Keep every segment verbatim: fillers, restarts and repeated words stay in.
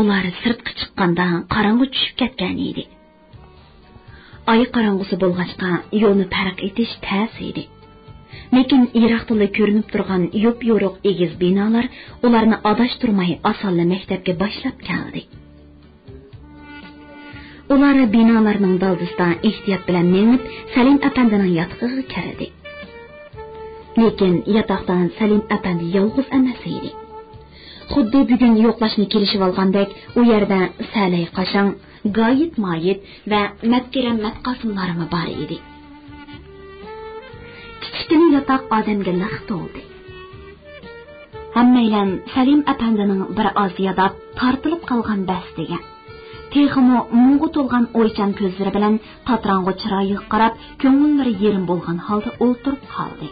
ئۇلار سىرتقا چىققاندا قاراڭغۇ چۈشۈپ كەتكەن ئىدى. ئاي قاراڭغۇسى بولغاچقا، يولنى پەرق ئېتىش تەس ئىدى. لېكىن يىراقتىنلا كۆرۈنۈپ تۇرغان يوپيورۇق ئېگىز بىنالار ئۇلارنى ئاداشتۇرماي ئاسانلا مەكتەپكە باشلاپ كەلدى. ئۇلار بىنالارنىڭ دالدىسىدا ئېھتىيات بىلەن مېڭىپ، سەلىم ئەپەندىنىڭ ياتىقىغا كىردى. لېكىن ياتاقتا سەلىم ئەپەندى يالغۇز ئەمەس ئىدى. خۇددى بۈگۈن يوقلاشنى كېلىشىۋالغاندەك، ئۇ يەردە سەلەي قاشاڭ، گايىت مايىت ۋە مەتكىرەم مەتقاسىملارمۇ بار ئىدى. كىچىككىنە ياتاق ئادەمگە لىق تولدى. ھەممەيلەن سەلىم ئەپەندىنىڭ بىر ئاز ياداپ، تارتىلىپ قالغان بەستىگە، تېخىمۇ مۇڭغا تولغان ئويچان كۆزلىرى بىلەن تاتىراڭغۇ چىرايىغا قاراپ، كۆڭۈللىرى يېرىم بولغان ھالدا ئولتۇرۇپ قالدى.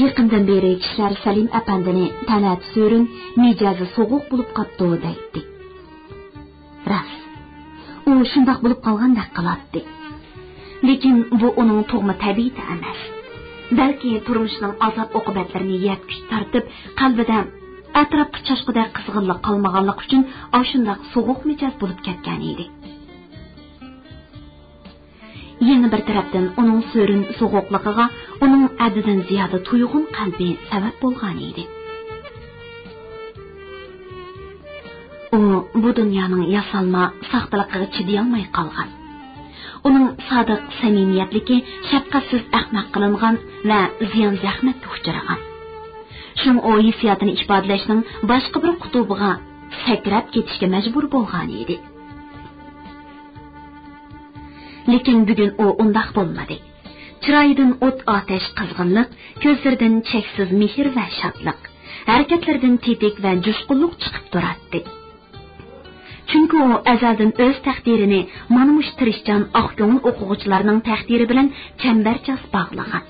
يېقىندىن بېرى كىشىلەر سەلىم ئەپەندىنى تەلەت سۆرۈن، مىجەزى سوغۇق بولۇپ قاپتۇ دەيتتى. راست، ئۇ شۇنداق بولۇپ قالغاندەك قىلاتتى. لېكىن بۇ ئۇنىڭ تۇغما تەبىئىتى ئەمەس. بەلكى تۇرمۇشنىڭ ئازاب-ئوقۇبەتلىرىنى يەپ كۈچ تارتىپ، قەلبىدە ئەتراپقا چاچقۇدەك قىزغىنلىق قالمىغانلىقى ئۈچۈن ئاشۇنداق سوغۇق مىجەز بولۇپ كەتكەن ئىدى. يەنە بىر تەرەپتىن، ئۇنىڭ سۆرۈن سوغۇقلۇقىغا ئۇنىڭ ھەددىدىن زىيادە تويغۇن قەلبى سەۋەب بولغان ئىدى. ئۇ بۇ دۇنيانىڭ ياسالما ساختىلىقىغا چىدىيالماي قالغان. ئۇنىڭ سادىق سەمىمىيەتلىكى شەپقەتسىز ئەخمەق قىلىنغان ۋە زىيان زەخمەتكە ئۇچرىغان. شۇڭا ئۇ ھېسسىياتىنى ئىپادىلەشنىڭ باشقا بىر قۇتۇبىغا سەكرەپ كېتىشكە مەجبۇر بولغان ئىدى. لېكىن بۈگۈن ئۇ ئۇنداق بولمىدى. چىرايىدىن ئوت-ئاتەش قىزغىنلىق، كۆزلىرىدىن چەكسىز مېھىر ۋە شادلىق، ھەرىكەتلىرىدىن تېتىك ۋە جۇشقۇنلۇق چىقىپ تۇراتتى. چۈنكى ئۇ ئەزەلدىن ئۆز تەقدىرىنى مانا مۇشۇ تىرىشچان، ئاق كۆڭۈل ئوقۇغۇچىلارنىڭ تەقدىرى بىلەن چەمبەرچاس باغلىغان.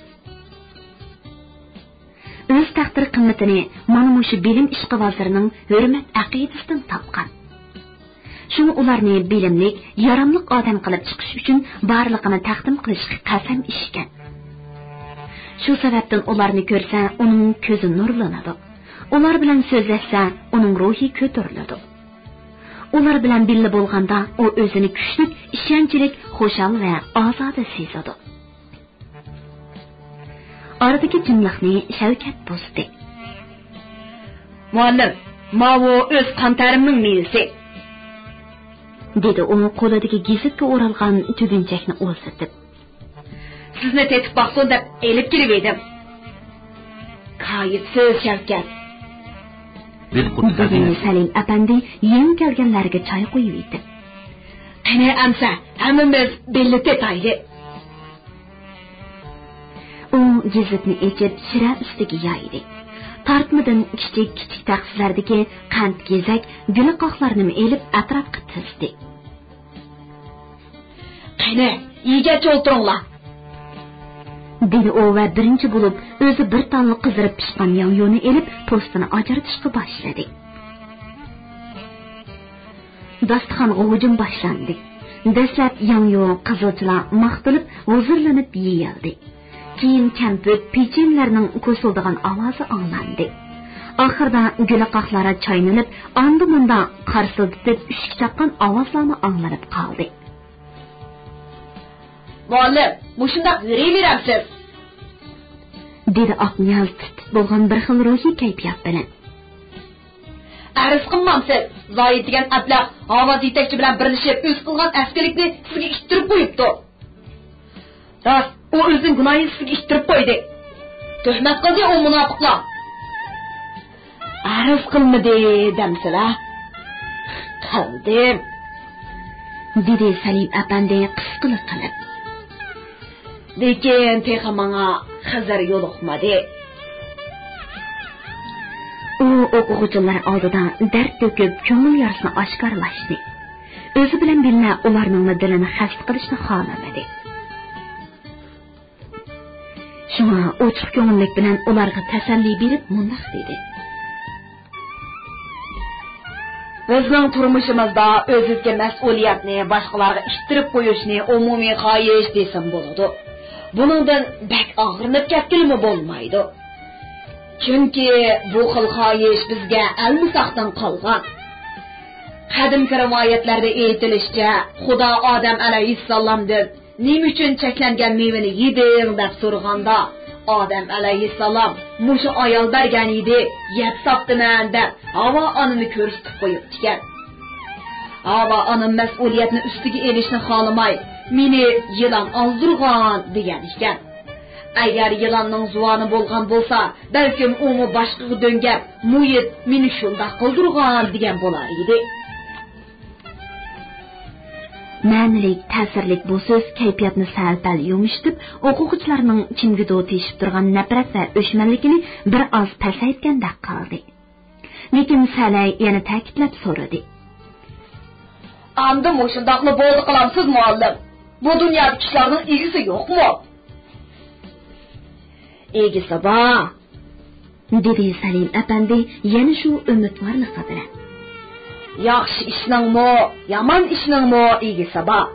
ئۆز تەقدىر قىممىتىنى مانا مۇشۇ بىلىم ئىشقىبازلىرىنىڭ ھۆرمەت ئەقىدىسىدىن تاپقان. شۇڭا ئۇلارنى بىلىملىك، ياراملىق ئادەم قىلىپ چىقىش ئۈچۈن بارلىقىنى تەقدىم قىلىشقا قەسەم ئىچكەن. شۇ سەۋەبتىن ئۇلارنى كۆرسە، ئۇنىڭ كۆزى نۇرلىنىدۇ. ئۇلار بىلەن سۆزلەشسە، ئۇنىڭ روھى كۆتۈرۈلىدۇ. ئۇلار بىلەن بىللە بولغاندا، ئۇ ئۆزىنى كۈچلۈك، ئىشەنچلىك، خۇشال ۋە ئازادە سېزىدۇ. ئارىدىكى جىملىقنى شەۋكەت بۇزدى. مۇئەللىم، ماۋۇ ئۆز قان تەرىمنىڭ مېۋىسى، دېدى ئۇ قولىدىكى گېزىتكە ئورالغان تۈگۈنچەكنى ئۇزىتىپ. سىزنى تېتىپ باقسۇن دەپ ئېلىپ كېلىۋىدىم. كايىپسىز، شەۋكەت، دېدى سەلىم ئەپەندى يېڭى كەلگەنلەرگە چاي قۇيۇۋېتىپ. قېنى ئەمسە، ھەممىمىز بىللە تېتايلى. ئۇ گېزىتنى ئېچىپ، شىرە ئۈستىگە يايدى. تارتمىدىن كىچىك-كىچىك تەخسىلەردىكى قەنت، گېزەك، گۈلقاقلارنىمۇ ئېلىپ، ئەتراپقا تىزدى. قېنى، يېگەچ ئولتۇرۇڭلار، دېدى ئۇ ۋە بىرىنچى بولۇپ ئۆزى بىر تاللا قىزىرىپ پىشقان ياڭيۇنى ئېلىپ، پوستىنى ئاجرىتىشقا باشلىدى. داستىخانغا ھۇجۇم باشلاندى. دەسلەپ ياڭيۇ، قىزىلچىلار ماختىلىپ، ھۇزۇرلىنىپ يېيىلدى. كېيىن كەمپۈت، پېچىنىلەرنىڭ كوسۇلدىغان ئاۋازى ئاڭلاندى. ئاخىرىدا گۈلقاقلار چاينىلىپ، ئاندا-مۇندا قارسىلدىتىپ ئۈششۈك چاققان ئاۋازلارمۇ ئاڭلىنىپ قالدى. مۇئەللىم، مۇشۇنداق يۈرۈۋېرەمسىز؟ دېدى ئاقنىياز تىت-تىت بولغان بىر خىل روھىي كەيپىيات بىلەن. ئەرز قىلمامسىز؟ زاھىت دېگەن ئەبلەخ ھاۋاز يېتەكچى بىلەن بىرلىشىپ ئۆزى قىلغان ئەسكىلىكنى سىزگە ئىتتىرىپ قويۇپتۇ. راست، ئۇ ئۆزىنىڭ گۇناھىنى سىزگە ئىتتىرىپ قويدى. تۆھمەت قىلدى ئۇ مۇناپىقلار. ئەرز قىلمىدى دەمسىلە؟ قىلدىم، دېدى سەلىم ئەپەندى قىسقىلا قىلىپ. لېكىن تېخى ماڭا خىزىر يولۇقمىدى. ئۇ ئوقۇغۇچىلار ئالدىدا دەرد تۆكۈپ، كۆڭۈل يارىسىنى ئاشكارىلاشنى، ئۆزى بىلەن بىللە ئۇلارنىڭمۇ دىلىنى خەستە قىلىشنى خالىمىدى. شۇڭا ئوچۇق كۆڭۈللۈك بىلەن ئۇلارغا تەسەللى بېرىپ مۇنداق دېدى. بىزنىڭ تۇرمۇشىمىزدا ئۆزىدىكى مەسئۇلىيەتنى باشقىلارغا ئىتتىرىپ قويۇشنى ئومۇمىي خاھىش دېسەم بولىدۇ. بۇنىڭدىن بەك ئاغرىنىپ كەتكىلىمۇ بولمايدۇ. چۈنكى بۇ خىل خاھىش بىزگە ئەلمىساقتىن قالغان. قەدىمكى رىۋايەتلەردە ئېيتىلىشىچە، خۇدا ئادەم ئەلەيھىسسالامدىن «نېمە ئۈچۈن چەكلەنگەن مېۋىنى يېدىڭ؟» دەپ سورىغاندا، ئادەم ئەلەيھىسسالام «مۇشۇ ئايال بەرگەن ئىدى، يەپ ساپتىمەن» دەپ، ھاۋا ئانىنى كۆرسىتىپ قويۇپتىكەن. ھاۋا ئانام مەسئۇلىيەتنى ئۈستىگە ئېلىشنى خالىماي، «مېنى يىلان ئازدۇرغان» دېگەن ئىكەن. ئەگەر يىلاننىڭ زۇۋانى بولغان بولسا، بەلكىم ئۇمۇ باشقىغا دۆڭگەپ، «مۇھىت مېنى شۇنداق قىلدۇرغان» دېگەن بولار ئىدى. مەنىلىك، تەسىرلىك بۇ سۆز كەيپىياتنى سەل-پەل يۇمشىتىپ، ئوقۇغۇچىلارنىڭ چىمگىدو تېشىپ تۇرغان نەپرەت ۋە ئۆچمەنلىكىنى بىر ئاز پەسەيتكەندەك قىلدى. لېكىن سەلەي يەنە تەكىتلەپ سورىدى. ئاندىن مۇشۇنداقلا بولدى قىلامسىز، مۇئەللىم؟ بۇ دۇنيادا ئىشلارنىڭ ئىگىسى يوقمۇ؟ ئىگىسى بار، دېدى سەلىم ئەپەندى يەنە شۇ ئۈمىدۋارلىقى بىلەن. ياخشى ئىشنىڭمۇ، يامان ئىشنىڭمۇ ئىگىسى بار.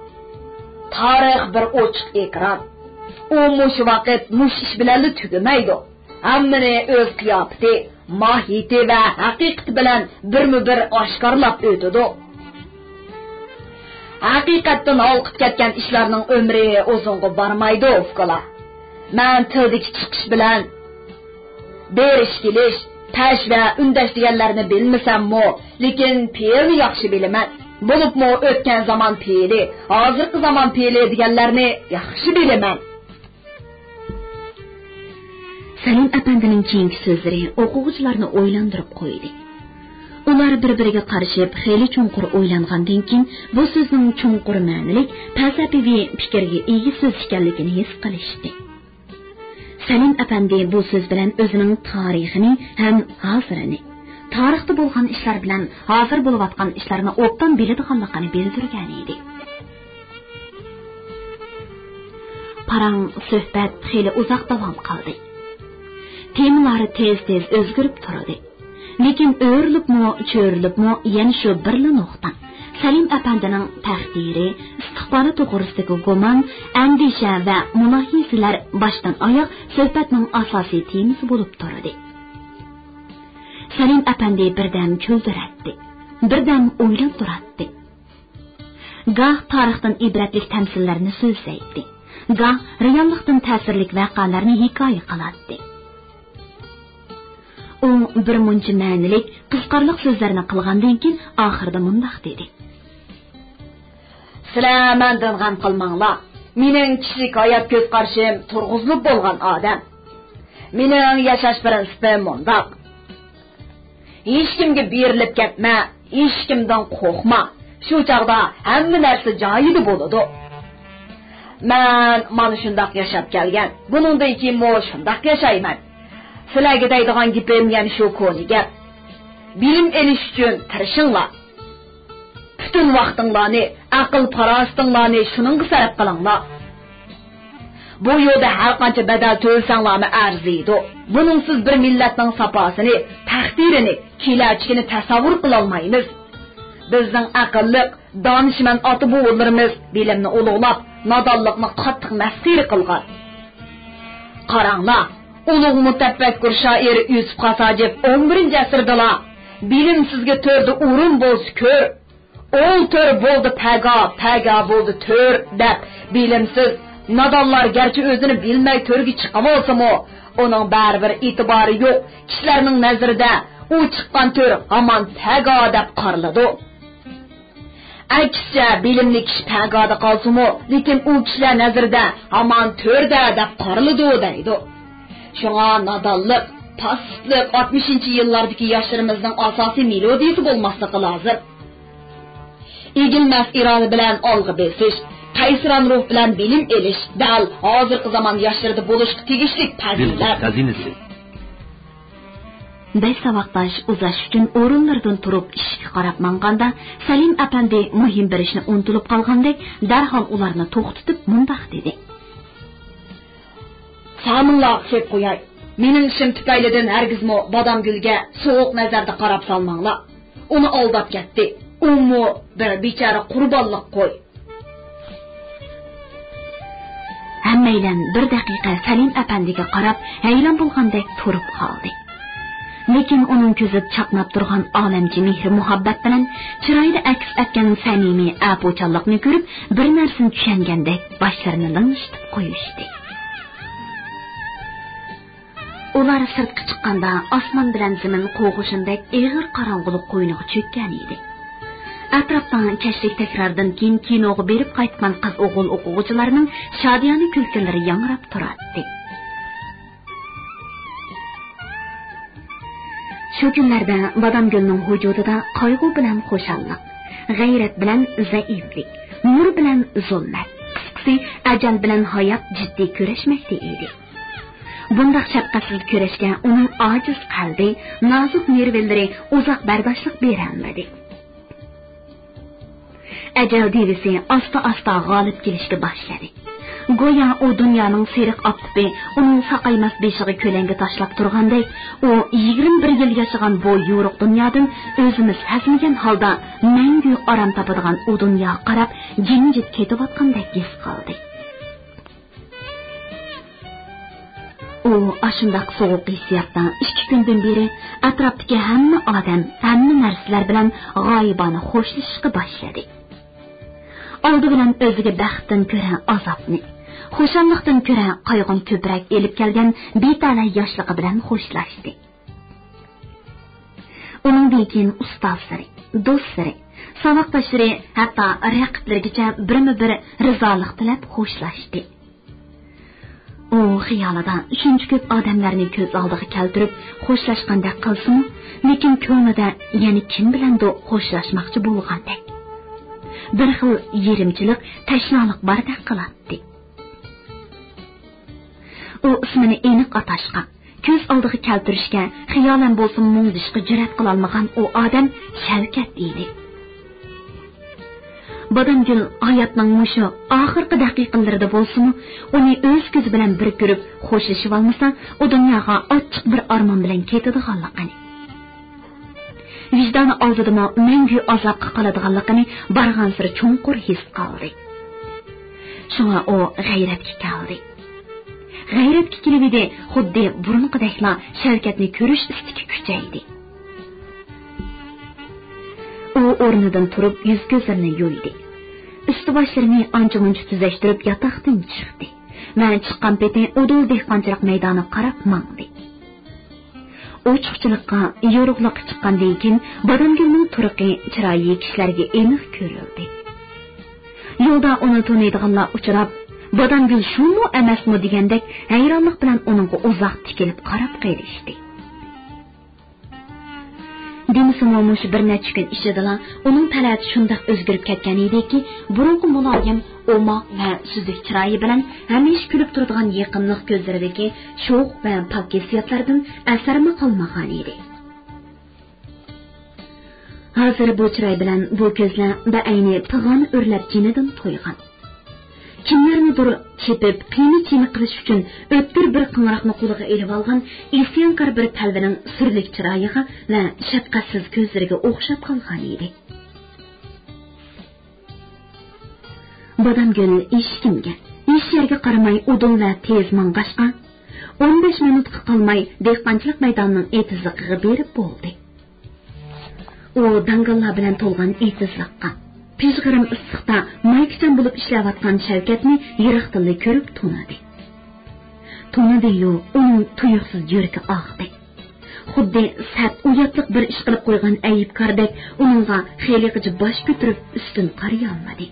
تارىخ بىر ئوچۇق ئېكران. ئۇ مۇشۇ ۋاقىت مۇشۇ ئىش بىلەنلا تۈگىمەيدۇ. ھەممىنى ئۆز قىياپىتى، ماھىيىتى ۋە ھەقىقىتى بىلەن بىرمۇبىر ئاشكارىلاپ ئۆتىدۇ. ھەقىقەتتىن ھالقىپ كەتكەن ئىشلارنىڭ ئۆمرى ئۇزۇنغا بارمايدۇ، ئۇكىلار. مەن تىلدىكى چىقىش بىلەن بېرىش-كېلىش، پەش ۋە ئۈندەش دېگەنلەرنى بىلمىسەممۇ، لېكىن پېئىلنى ياخشى بىلىمەن. بولۇپمۇ ئۆتكەن زامان پېئىلى، ھازىرقى زامان پېئىلى دېگەنلەرنى ياخشى بىلىمەن. سەلىم ئەپەندىنىڭ كېيىنكى سۆزلىرى ئوقۇغۇچىلارنى ئويلاندۇرۇپ قويدى. ئۇلار بىر-بىرىگە قارىشىپ، خېلى چوڭقۇر ئويلانغاندىن كېيىن، بۇ سۆزنىڭ چوڭقۇر مەنىلىك، پەلسەپىۋى پىكىرگە ئىگە سۆز ئىكەنلىكىنى ھېس قىلىشتى. سەلىم ئەپەندى بۇ سۆز بىلەن ئۆزىنىڭ تارىخىنى ھەم ھازىرىنى، تارىختا بولغان ئىشلار بىلەن ھازىر بولۇۋاتقان ئىشلارنى ئوبدان بىلىدىغانلىقىنى بىلدۈرگەن ئىدى. پاراڭ سۆھبەت خېلى ئۇزاق داۋام قىلدى. تېمىلار تېز-تېز ئۆزگىرىپ تۇردى. لېكىن ئۆرۈلۈپمۇ، چۆرۈلۈپمۇ يەنە شۇ بىرلا نۇقتا. سەلىم ئەپەندىنىڭ تەقدىرى، ئىستىقبالى توغرىسىدىكى گۇمان، ئەندىشە ۋە مۇلاھىزىلەر باشتىن ئاياغ سۆھبەتنىڭ ئاساسىي تېمىسى بولۇپ تۇردى. سەلىم ئەپەندى بىردەم كۈلدۈرەتتى، بىردەم ئويلاندۇراتتى. گاھ تارىختىن ئىبرەتلىك تەمسىللەرنى سۆزلەيتتى، گاھ رېئاللىقتىن تەسىرلىك ۋەقەلەرنى ھېكايە قىلاتتى. ئۇ بىر مۇنچە مەنىلىك، قىزىقارلىق سۆزلەرنى قىلغاندىن كېيىن، ئاخىرىدا مۇنداق دېدى: سىلەر مەندىن غەم قىلماڭلار. مېنىڭ كىشىلىك ھايات كۆز قارىشىم تۇرغۇزۇلۇپ بولغان ئادەم. مېنىڭ ياشاش پىرىنسىپىم مۇنداق: ھېچكىمگە بېرىلىپ كەتمە، ھېچكىمدىن قورقما. شۇ چاغدا ھەممە نەرسە جايىدا بولىدۇ. مەن مانا شۇنداق ياشاپ كەلگەن. بۇنىڭدىن كېيىنمۇ شۇنداق ياشايمەن. سىلەرگە دەيدىغان گېپىم يەنە شۇ كونا گەپ. بىلىم ئېلىش ئۈچۈن تىرىشىڭلار. پۈتۈن ۋاقتىڭلارنى، ئەقىل-پاراسىتىڭلارنى شۇنىڭغا سەرپ قىلىڭلار. بۇ يولدا ھەرقانچە بەدەل تۆلىسەڭلارمۇ ئەرزىيدۇ. بۇنىڭسىز بىر مىللەتنىڭ ساپاسىنى، تەقدىرىنى، كېلەچىكىنى تەسەۋۋۇر قىلالمايمىز. بىزنىڭ ئەقىللىق، دانىشمەن ئاتا-بوۋىلىرىمىز بىلىمنى ئۇلۇغلاپ، نادانلىقنى قاتتىق مەسخىرە قىلغان. قاراڭلار، ئۇلۇغ مۇتەپەككۇر شائىر يۈسۈپ خاس ھاجىپ ئون بىرىنچى ئەسىردىلا «بىلىمسىزگە تۆردە ئورۇن بولسا كۆر، ئول تۆر بولدى پەگا، پەگا بولدى تۆر» دەپ، بىلىمسىز، نادانلار گەرچە ئۆزىنى بىلمەي تۆرگە چىقىۋالسىمۇ، ئۇنىڭ بەرىبىر ئېتىبارى يوق. كىشىلەرنىڭ نەزىرىدە ئۇ چىققان تۆر ھامان پەگا دەپ قارىلىدۇ. ئەكسىچە، بىلىملىك كىشى پەگادا قالسىمۇ، لېكىن ئۇ كىشىلەر نەزىرىدە ھامان تۆردە دەپ قارىلىدۇ دەيدۇ. شۇڭا نادانلىق، پاسسىپلىق ئاتمىشىنچى يىللاردىكى ياشلىرىمىزنىڭ ئاساسىي مېلودىيىسى بولماسلىقى لازىم. ئېگىلمەس ئىرادە بىلەن ئالغا بېسىش، قەيسىران روھ بىلەن بىلىم ئېلىش دەل ھازىرقى زامان ياشلىرىدا بولۇشقا تېگىشلىك پەزىلەت. بىلىم خەزىنىسى. بەش ساۋاقداش ئۇزاش ئۈچۈن ئورۇنلىرىدىن تۇرۇپ ئىشىككە قاراپ ماڭغاندا، سەلىم ئەپەندى مۇھىم بىر ئىشنى ئۇنتۇلۇپ قالغاندەك دەرھال ئۇلارنى توختىتىپ مۇنداق دېدى: سامىڭلارغا سېپ قوياي. مېنىڭ ئىشىم تۈپەيلىدىن ھەرگىزمۇ بادامگۈلگە سوغۇق نەزەردە قاراپ سالماڭلار. ئۇنى ئالداپ كەتتى. ئۇمۇ بىر بىچارە قۇربانلىق قوي. ھەممەيلەن بىر دەقىقە سەلىم ئەپەندىگە قاراپ ھەيران بولغاندەك تۇرۇپ قالدى. لېكىن ئۇنىڭ كۆزىدە چاقناپ تۇرغان ئالەمچە مېھرى-مۇھەببەت بىلەن چىرايىدا ئەكس ئەتكەن سەمىمىي ئەپۇچانلىقنى كۆرۈپ، بىر نەرسىنى چۈشەنگەندەك باشلىرىنى لىڭشىتىپ قويۇشتى. ئۇلار سىرتقا چىققاندا، ئاسمان بىلەن زېمىن قوغۇشۇندەك ئېغىر قاراڭغۇلۇق قوينىغا چۆككەن ئىدى. ئەتراپتا كەچلىك تەكراردىن كېيىن كىنوغا بېرىپ قايتقان قىز-ئوغۇل ئوقۇغۇچىلارنىڭ شادىيانە كۈلكىلىرى ياڭراپ تۇراتتى. شۇ كۈنلەردە بادامگۈلنىڭ ۋۇجۇدىدا قايغۇ بىلەن خۇشاللىق، غەيرەت بىلەن زەئىپلىك، نۇر بىلەن زۇلمەت، قىسقىسى، ئەجەل بىلەن ھايات جىددىي كۈرەشمەكتە ئىدى. بۇنداق شەپقەتسىز كۈرەشكە ئۇنىڭ ئاجىز قەلبى، نازۇك نېرۋىلىرى ئۇزاق بەرداشلىق بېرەلمىدى. ئەجەل دېۋىسى ئاستا-ئاستا غالىب كېلىشكە باشلىدى. گويا ئۇ دۇنيانىڭ سېرىق ئاپتىپى ئۇنىڭ ساقايماس بېشىغا كۆلەڭگە تاشلاپ تۇرغاندەك، ئۇ يىگىرمە بىر يىل ياشىغان بۇ يورۇق دۇنيادىن ئۆزىمۇ سەزمىگەن ھالدا مەڭگۈ ئارام تاپىدىغان ئۇ دۇنياغا قاراپ جىمجىت كېتىۋاتقاندەك ھېس قىلدى. ئۇ ئاشۇنداق سوغۇق ھېسسىياتتا ئىككى كۈندىن بېرى ئەتراپتىكى ھەممە ئادەم، ھەممە نەرسىلەر بىلەن غايىبانە خوشلىشىشقا باشلىدى. ئالدى بىلەن ئۆزىگە بەختتىن كۆرە ئازابنى، خۇشاللىقتىن كۆرە قايغۇنى كۆپرەك ئېلىپ كەلگەن بىتەلەي ياشلىقى بىلەن خوشلاشتى. ئۇنىڭدىن كېيىن ئۇستازلىرى، دوستلىرى، ساۋاقداشلىرى، ھەتتا رەقىبلىرىگىچە بىرمۇ بىر رىزالىق تىلەپ خوشلاشتى. ئۇ خىيالىدا شۇنچە كۆپ ئادەملەرنى كۆز ئالدىغا كەلتۈرۈپ خوشلاشقاندەك قىلسىمۇ، لېكىن كۆڭلىدە يەنە كىم بىلەندۇ خوشلاشماقچى بولغاندەك. بىر خىل يېرىمچىلىك، تەشنالىق باردەك قىلاتتى. ئۇ ئىسمىنى ئېنىق ئاتاشقا، كۆز ئالدىغا كەلتۈرۈشكە، خىيالەن بولسىمۇ مۇڭدىشىشقا جۈرئەت قىلالمىغان ئۇ ئادەم شەۋكەت ئىدى. بادامگۈل ھاياتنىڭ مۇشۇ ئاخىرقى دەقىقىلىرىدە بولسىمۇ، ئۇنى ئۆز كۆزى بىلەن بىر كۆرۈپ خوشلىشىۋالمىسا، ئۇ دۇنياغا ئاچچىق بىر ئارمان بىلەن كېتىدىغانلىقىنى، ۋىجدانى ئالدىدىمۇ مەڭگۈ ئازابقا قالىدىغانلىقىنى بارغانسېرى چوڭقۇر ھېس قىلدى. شۇڭا ئۇ غەيرەتكە كەلدى. غەيرەتكە كېلىۋىدى، خۇددى بۇرۇنقىدەكلا شەۋكەتنى كۆرۈش ئىستىكى كۈچەيدى. ئۇ ئورنىدىن تۇرۇپ، يۈز-كۆزلىرىنى يۇيدى. ئۈستى-باشلىرىنى ئانچە-مۇنچە تۈزەشتۈرۈپ، ياتاقتىن چىقتى ۋە چىققان پېتى ئۇدۇل دېھقانچىلىق مەيدانىغا قاراپ ماڭدى. ئوچۇقچىلىققا، يورۇقلۇققا چىققاندىن كېيىن، بادامگۈلنىڭ تۇرقى، چىرايى كىشىلەرگە ئېنىق كۆرۈلدى. يولدا ئۇنى تونۇيدىغانلار ئۇچراپ، «بادامگۈل شۇمۇ ئەمەسمۇ؟» دېگەندەك ھەيرانلىق بىلەن ئۇنىڭغا ئۇزاق تىكىلىپ قاراپ قېلىشتى. دېمىسىمۇ، مۇشۇ بىر نەچچە كۈن ئىچىدىلا ئۇنىڭ تەلەتى شۇنداق ئۆزگىرىپ كەتكەن ئىدىكى، بۇرۇنقى مۇلايىم، ئوماق ۋە سۈزۈك چىرايى بىلەن ھەمىشە كۈلۈپ تۇرىدىغان يېقىملىق كۆزلىرىدىكى شوخ ۋە پاك ھېسسىياتلاردىن ئەسەرمۇ قالمىغان ئىدى. ھازىر بۇ چىراي بىلەن بۇ كۆزلەر بەئەينى پىغانى ئۆرلەپ جېنىدىن تويغان. كىملەرنىدۇر چېپىپ، قىيما-چىيما قىلىش ئۈچۈن ئۆتكۈر بىر قىڭراقنى قولىغا ئېلىۋالغان ئىسيانكار بىر تەلۋىنىڭ سۈرلۈك چىرايىغا ۋە شەپقەتسىز كۆزلىرىگە ئوخشاپ قالغان ئىدى. بادامگۈل ھېچكىمگە، ھېچ يەرگە قارىماي ئۇدۇل ۋە تېز ماڭغاچقا، ئون بەش مىنۇتقا قالماي دېھقانچىلىق مەيدانىنىڭ ئېتىزلىقىغا بېرىپ بولدى. ئۇ داڭگاللار بىلەن تولغان ئېتىزلىققا، پىژغىرىم ئىسسىقتا مايكىچان بولۇپ ئىشلەۋاتقان شەۋكەتنى يىراقتىنلا كۆرۈپ تونۇدى. تونۇدى-يۇ، ئۇنىڭ تۇيۇقسىز يۈرىكى ئاغدى. خۇددى سەت ئۇياتلىق بىر ئىش قىلىپ قويغان ئەيىبكاردەك ئۇنىڭغا خېلىغىچە باش كۆتۈرۈپ ئۈستۈن قارىيالمىدى.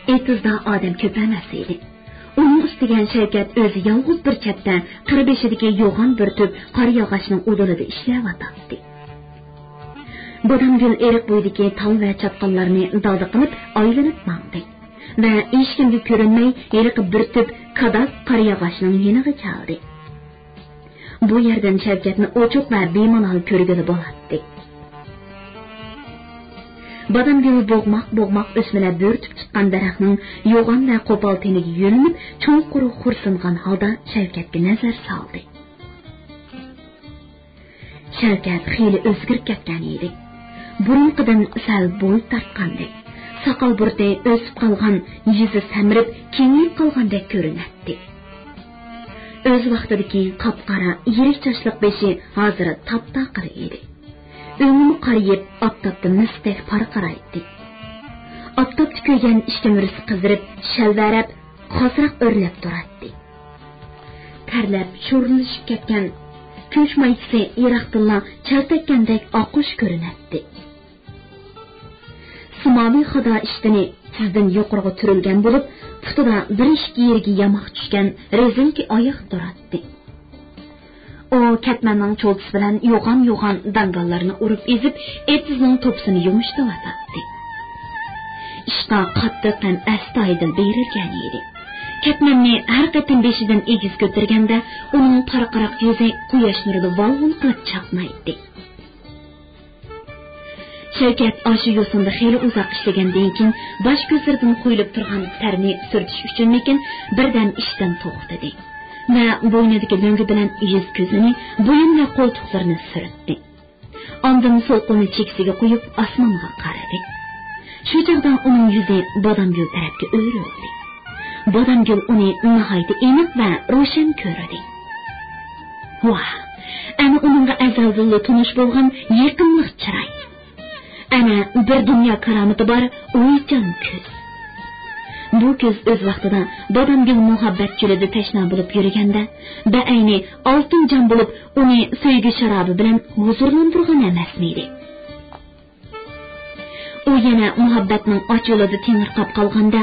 ئېتىزدا ئادەم كۆپ ئەمەس ئىدى. ئۇنىڭ ئۈستىگە شەۋكەت ئۆزى يالغۇز بىر چەتتە قىر بېشىدىكى يوغان بىر تۈپ قارا ياغاچنىڭ ئۇدۇلىدا ئىشلەۋاتاتتى. بادامگۈل ئېرىق بويىدىكى تال ۋە چاتقاللارنى دالدا قىلىپ ئايلىنىپ ماڭدى ۋە ھېچكىمگە كۆرۈنمەي ھېلىقى بىر تۈپ كاداك قارا ياغاچنىڭ يېنىغا كەلدى. بۇ يەردىن شەۋكەتنى ئوچۇق ۋە بىمالال كۆرگىلى بولاتتى. بادامگۈل بوغماق-بوغماق ئۆسمىلەر بۆرتۈپ چىققان دەرەخنىڭ يوغان ۋە قوپال تېنىگە يۆلىنىپ، چوڭقۇر خورسۇنغان ھالدا شەۋكەتكە نەزەر سالدى. شەۋكەت خېلى ئۆزگىرىپ كەتكەن ئىدى. بۇرۇنقىدىن سەل بوي تارتقاندەك، ساقال بۇرۇتى ئۆسۈپ قالغان، يۈزى سەمرىپ، كېڭىيىپ قالغاندەك كۆرۈنەتتى. ئۆز ۋاقتىدىكى قاپقارا، يىرىك چاچلىق بېشى ھازىر تاپتاقىر ئىدى. ئۆڭىمۇ قارىيىپ، ئاپتاپتا مىستەك پارقىرايتتى. ئاپتاپتا كۆيگەن ئىككى مۈرىسى قىزىرىپ، شەلۋەرەپ، قاسراق ئۆرلەپ تۇراتتى. تەرلەپ، شورىلىشىپ كەتكەن كۆك مايكىسى يىراقتىنلا چاز تەگكەندەك ئاققۇچ كۆرۈنەتتى. سىمابىي خادا ئىشتىنى تىزدىن يۇقىرىغا تۈرۈلگەن بولۇپ، پۇتىدا بىر ئىككى يېرىگە ياماق چۈشكەن رېزىنكە ئاياق تۇراتتى. ئۇ كەتمەننىڭ چولتىسى بىلەن يوغان-يوغان داڭگاللارنى ئۇرۇپ ئېزىپ، ئېتىزنىڭ توپىسىنى يۇمشىتىۋاتاتتى. ئىشقا قاتتىق ھەم ئەستايىدىل بېرىلگەن ئىدى. كەتمەننى ھەر قېتىم بېشىدىن ئېگىز كۆتۈرگەندە، ئۇنىڭ پارقىراق يۈزى قۇياش نۇرىدا ۋال-ۋۇل قىلىپ چاقنايتتى. شەۋكەت ئاشۇ يوسۇندا خېلى ئۇزاق ئىشلىگەندىن كېيىن، باش كۆزلىرىدىن قۇيۇلۇپ تۇرغان تەرنى سۈرتۈش ئۈچۈنمىكىن، بىردەم ئىشتىن توختىدى ۋە بوينىدىكى لۆڭگە بىلەن يۈز-كۆزىنى، بويۇن ۋە قولتۇقلىرىنى سۈرتتى. ئاندىن سول قولىنى چېكىسىگە قويۇپ، ئاسمانغا قارىدى. شۇ چاغدا ئۇنىڭ يۈزى بادامگۈل تەرەپكە ئۆرۈلدى. بادامگۈل ئۇنى ناھايىتى ئېنىق ۋە روشەن كۆردى. ۋاھ، ئەنە ئۇنىڭغا ئەزەلدىنلا تونۇش بولغان يېقىملىق چىراي. ئەنە بىر دۇنيا كارامىتى بار ئويچان كۆز. بۇ كۆز ئۆز ۋاقتىدا بادامگۈل مۇھەببەت چۆلىدە تەشنا بولۇپ يۈرگەندە، بەئەينى ئالتۇن جام بولۇپ ئۇنى سۆيگۈ شارابى بىلەن ھۇزۇرلاندۇرغان ئەمەسمىدى؟ ئۇ يەنە مۇھەببەتنىڭ ئاچ يولىدا تېڭىرقاپ قالغاندا،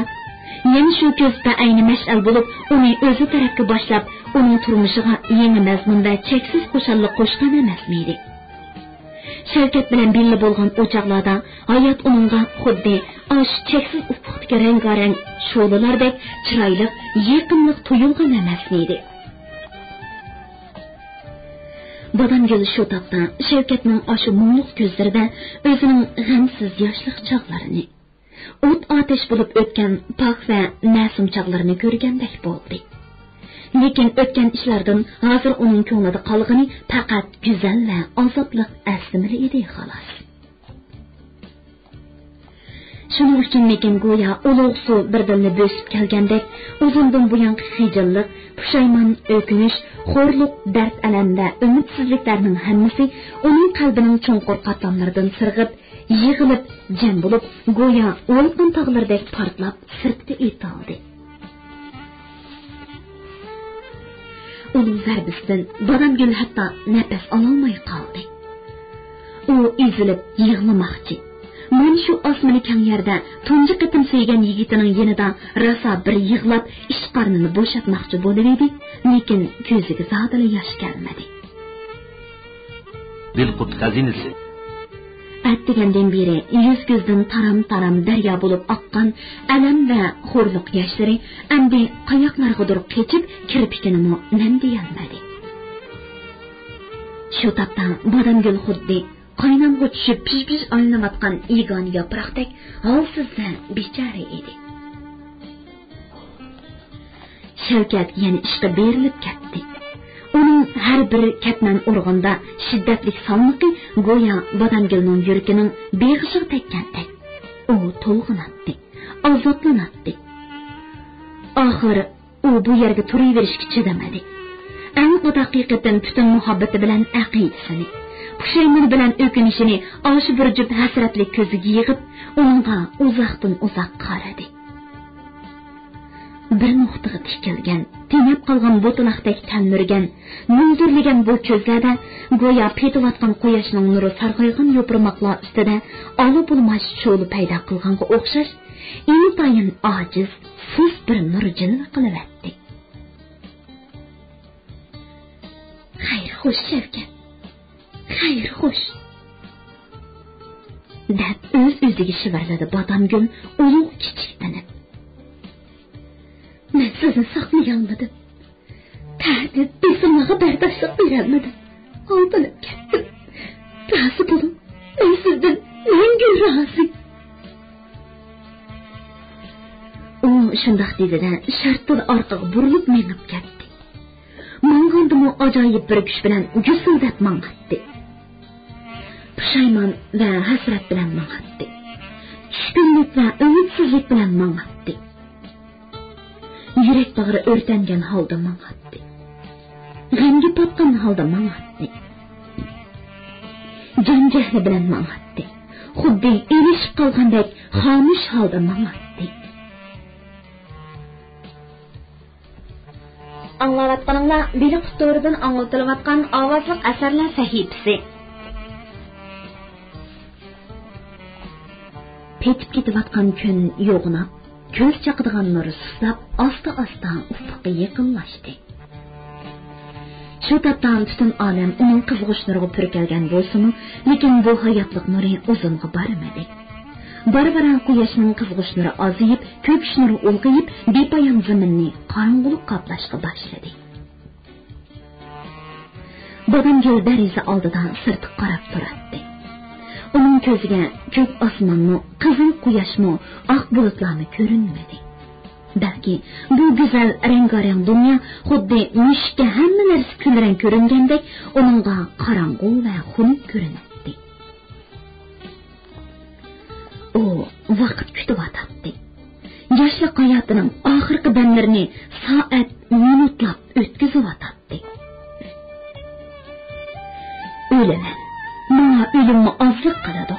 يەنە شۇ كۆز بەئەينى مەشئەل بولۇپ، ئۇنى ئۆزى تەرەپكە باشلاپ، ئۇنىڭ تۇرمۇشىغا يېڭى مەزمۇن ۋە چەكسىز خۇشاللىق قوشقان ئەمەسمىدى؟ شەۋكەت بىلەن بىللە بولغان ئۇ چاغلاردا ھايات ئۇنىڭغا خۇددى ئاشۇ چەكسىز ئۇپۇقتىكى رەڭگارەڭ شولىلاردەك چىرايلىق، يېقىملىق تۇيۇلغان ئەمەسمىدى؟ بادامگۈل شۇ تاپتا شەۋكەتنىڭ ئاشۇ مۇڭلۇق كۆزلىرىدە ئۆزىنىڭ غەمسىز ياشلىق چاغلىرىنى، ئوت-ئاتەش بولۇپ ئۆتكەن پاك ۋە مەسۇم چاغلىرىنى كۆرگەندەك بولدى. لېكىن ئۆتكەن ئىشلاردىن ھازىر ئۇنىڭ كۆڭلىدە قالغىنى پەقەت گۈزەل ۋە ئازابلىق ئەسلىمىلىرى ئىدى، خالاس. شۇنىڭ ئۈچۈنمىكىن، گويا ئۇلۇغ سۇ بىردىنلا بۆسۈپ كەلگەندەك، ئۇزۇندىن بۇيانقى خىجىللىق، پۇشايمان، ئۆكۈنۈش، خورلۇق، دەرد-ئەلەم ۋە ئۈمىدسىزلىكلەرنىڭ ھەممىسى ئۇنىڭ قەلبىنىڭ چوڭقۇر قاتلاملىرىدىن سىرغىپ، يىغىلىپ، جەم بولۇپ، گويا ۋولقان تاغلىرىدەك پارتلاپ سىرتقا ئېتىلدى. ئۇنىڭ زەربىسىدىن بادامگۈل ھەتتا نەپەس ئالالماي قالدى. ئۇ ئېزىلىپ يىغلىماقچى. مانا شۇ ئاسمىنى كەڭ يەردە تۇنجى قېتىم سۆيگەن يىگىتىنىڭ يېنىدا راسا بىر يىغلاپ، ئىچ قارنىنى بوشاتماقچى بولۇۋىدى، لېكىن كۆزىگە زادىلا ياش كەلمىدى. دىلقۇت خەزىنىسى. ئەتىگەندىن بېرى يۈز-كۆزدىن تارام-تارام دەريا بولۇپ ئاققان ئەلەم ۋە خورلۇق ياشلىرى ئەمدى قاياقلارغىدۇر قېچىپ، كىرپىكىنىمۇ نەم دېيەلمىدى. شۇ تاپتا بادامگۈل خۇددى قاينامغا چۈشۈپ پىژ-پىژ ئايلىنىۋاتقان يېگانە ياپراقتەك ھالسىز ۋە بىچارە ئىدى. شەۋكەت يەنە ئىشقا بېرىلىپ كەتتى. ئۇنىڭ ھەر بىر كەتمەن ئۇرغىنىدا شىددەتلىك سالمىقى گويا بادامگۈلنىڭ يۈرىكىنىڭ بېغىشىغا تەگكەندەك. ئۇ تولغىناتتى، ئازابلىناتتى. ئاخىر ئۇ بۇ يەرگە تۇرۇۋېرىشكە چىدىمىدى. ئەڭ ئاداققى قېتىم پۈتۈن مۇھەببىتى بىلەن ئەقىدىسىنى، پۇشايمىنى بىلەن ئۆكۈنۈشىنى ئاشۇ بىر جۈپ ھەسرەتلىك كۆزىگە يىغىپ، ئۇنىڭغا ئۇزاقتىن ئۇزاق قارىدى. بىر نۇقتىغا تىكىلگەن، تېڭەپ قالغان بوتىلاقتەك تەلمۈرگەن، مۆلدۈرلىگەن بۇ كۆزلەردە گويا پېتىۋاتقان قۇياشنىڭ نۇرى سارغايغان يوپۇرماقلار ئۈستىدە ئالا بۇلىماش شولە پەيدا قىلغانغا ئوخشاش، ئىنتايىن ئاجىز، سۇس بىر نۇر جىلۋە قىلىۋەتتى. «خەير خوش، شەۋكەت، خەير خوش!» دەپ ئۆز-ئۆزىگە شىۋىرلىدى بادامگۈل ئۇلۇغ كىچىكلىنىپ. «مەن سىزنى ساقلىيالمىدىم. تەھدىت، بېسىملارغا بەرداشلىق بېرەلمىدىم. ئالدىنىپ كەتتىم. رازى بولۇڭ، مەن سىزدىن مەڭگۈ رازى.» ئۇ شۇنداق دېدى-دە، شارتتىلا ئارقىغا بۇرۇلۇپ مېڭىپ كەتتى. ماڭغاندىمۇ ئاجايىپ بىر كۈچ بىلەن گۈسۈلدەپ ماڭاتتى. پۇشايمان ۋە ھەسرەت بىلەن ماڭاتتى. چۈشكۈنلۈك ۋە ئۈمىدسىزلىك بىلەن ماڭاتتى. يۈرەك باغرى ئۆرتەنگەن ھالدا ماڭاتتى. غەمگە پاتقان ھالدا ماڭاتتى. جان-جەھلى بىلەن ماڭاتتى. خۇددى ئېلىشىپ قالغاندەك خامۇش ھالدا ماڭاتتى. ئاڭلاۋاتقىنىڭلار بېلىق تورىدىن ئاڭلىتىلىۋاتقان ئاۋازلىق ئەسەرلەر سەھىپىسى. پېتىپ كېتىۋاتقان كۈن يوغىناپ، كۆز چاقىدىغان نۇر سۇسلاپ، ئاستا-ئاستا ئۇپۇققا يېقىنلاشتى. شۇ تاپتا پۈتۈن ئالەم ئۇنىڭ قىزغۇچ نۇرىغا پۈركەلگەن بولسىمۇ، لېكىن بۇ ھاياتلىق نۇرى ئۇزۇنغا بارمىدى. بارا-بارا قۇياشنىڭ قىزغۇچ نۇرى ئازىيىپ، كۆكۈش نۇرى ئۇلغىيىپ، بىپايان زېمىننى قاراڭغۇلۇق قاپلاشقا باشلىدى. بادامگۈل دېرىزە ئالدىدا سىرتقا قاراپ تۇراتتى. ئۇنىڭ كۆزىگە كۆك ئاسمانمۇ، قىزىل قۇياشمۇ، ئاق بۇلۇتلارمۇ كۆرۈنمىدى. بەلكى بۇ گۈزەل رەڭگارەڭ دۇنيا خۇددى مۈشۈككە ھەممە نەرسە كۈلرەڭ كۆرۈنگەندەك ئۇنىڭغا قاراڭغۇ ۋە خۇنۈك كۆرۈنەتتى. ئۇ ۋاقىت كۈتۈۋاتاتتى. ياشلىق ھاياتىنىڭ ئاخىرقى دەملىرىنى سائەت، مىنۇتلاپ ئۆتكۈزۈۋاتاتتى. ئۆلىمەن. ماڭا ئۆلۈممۇ ئازلىق قىلىدۇ.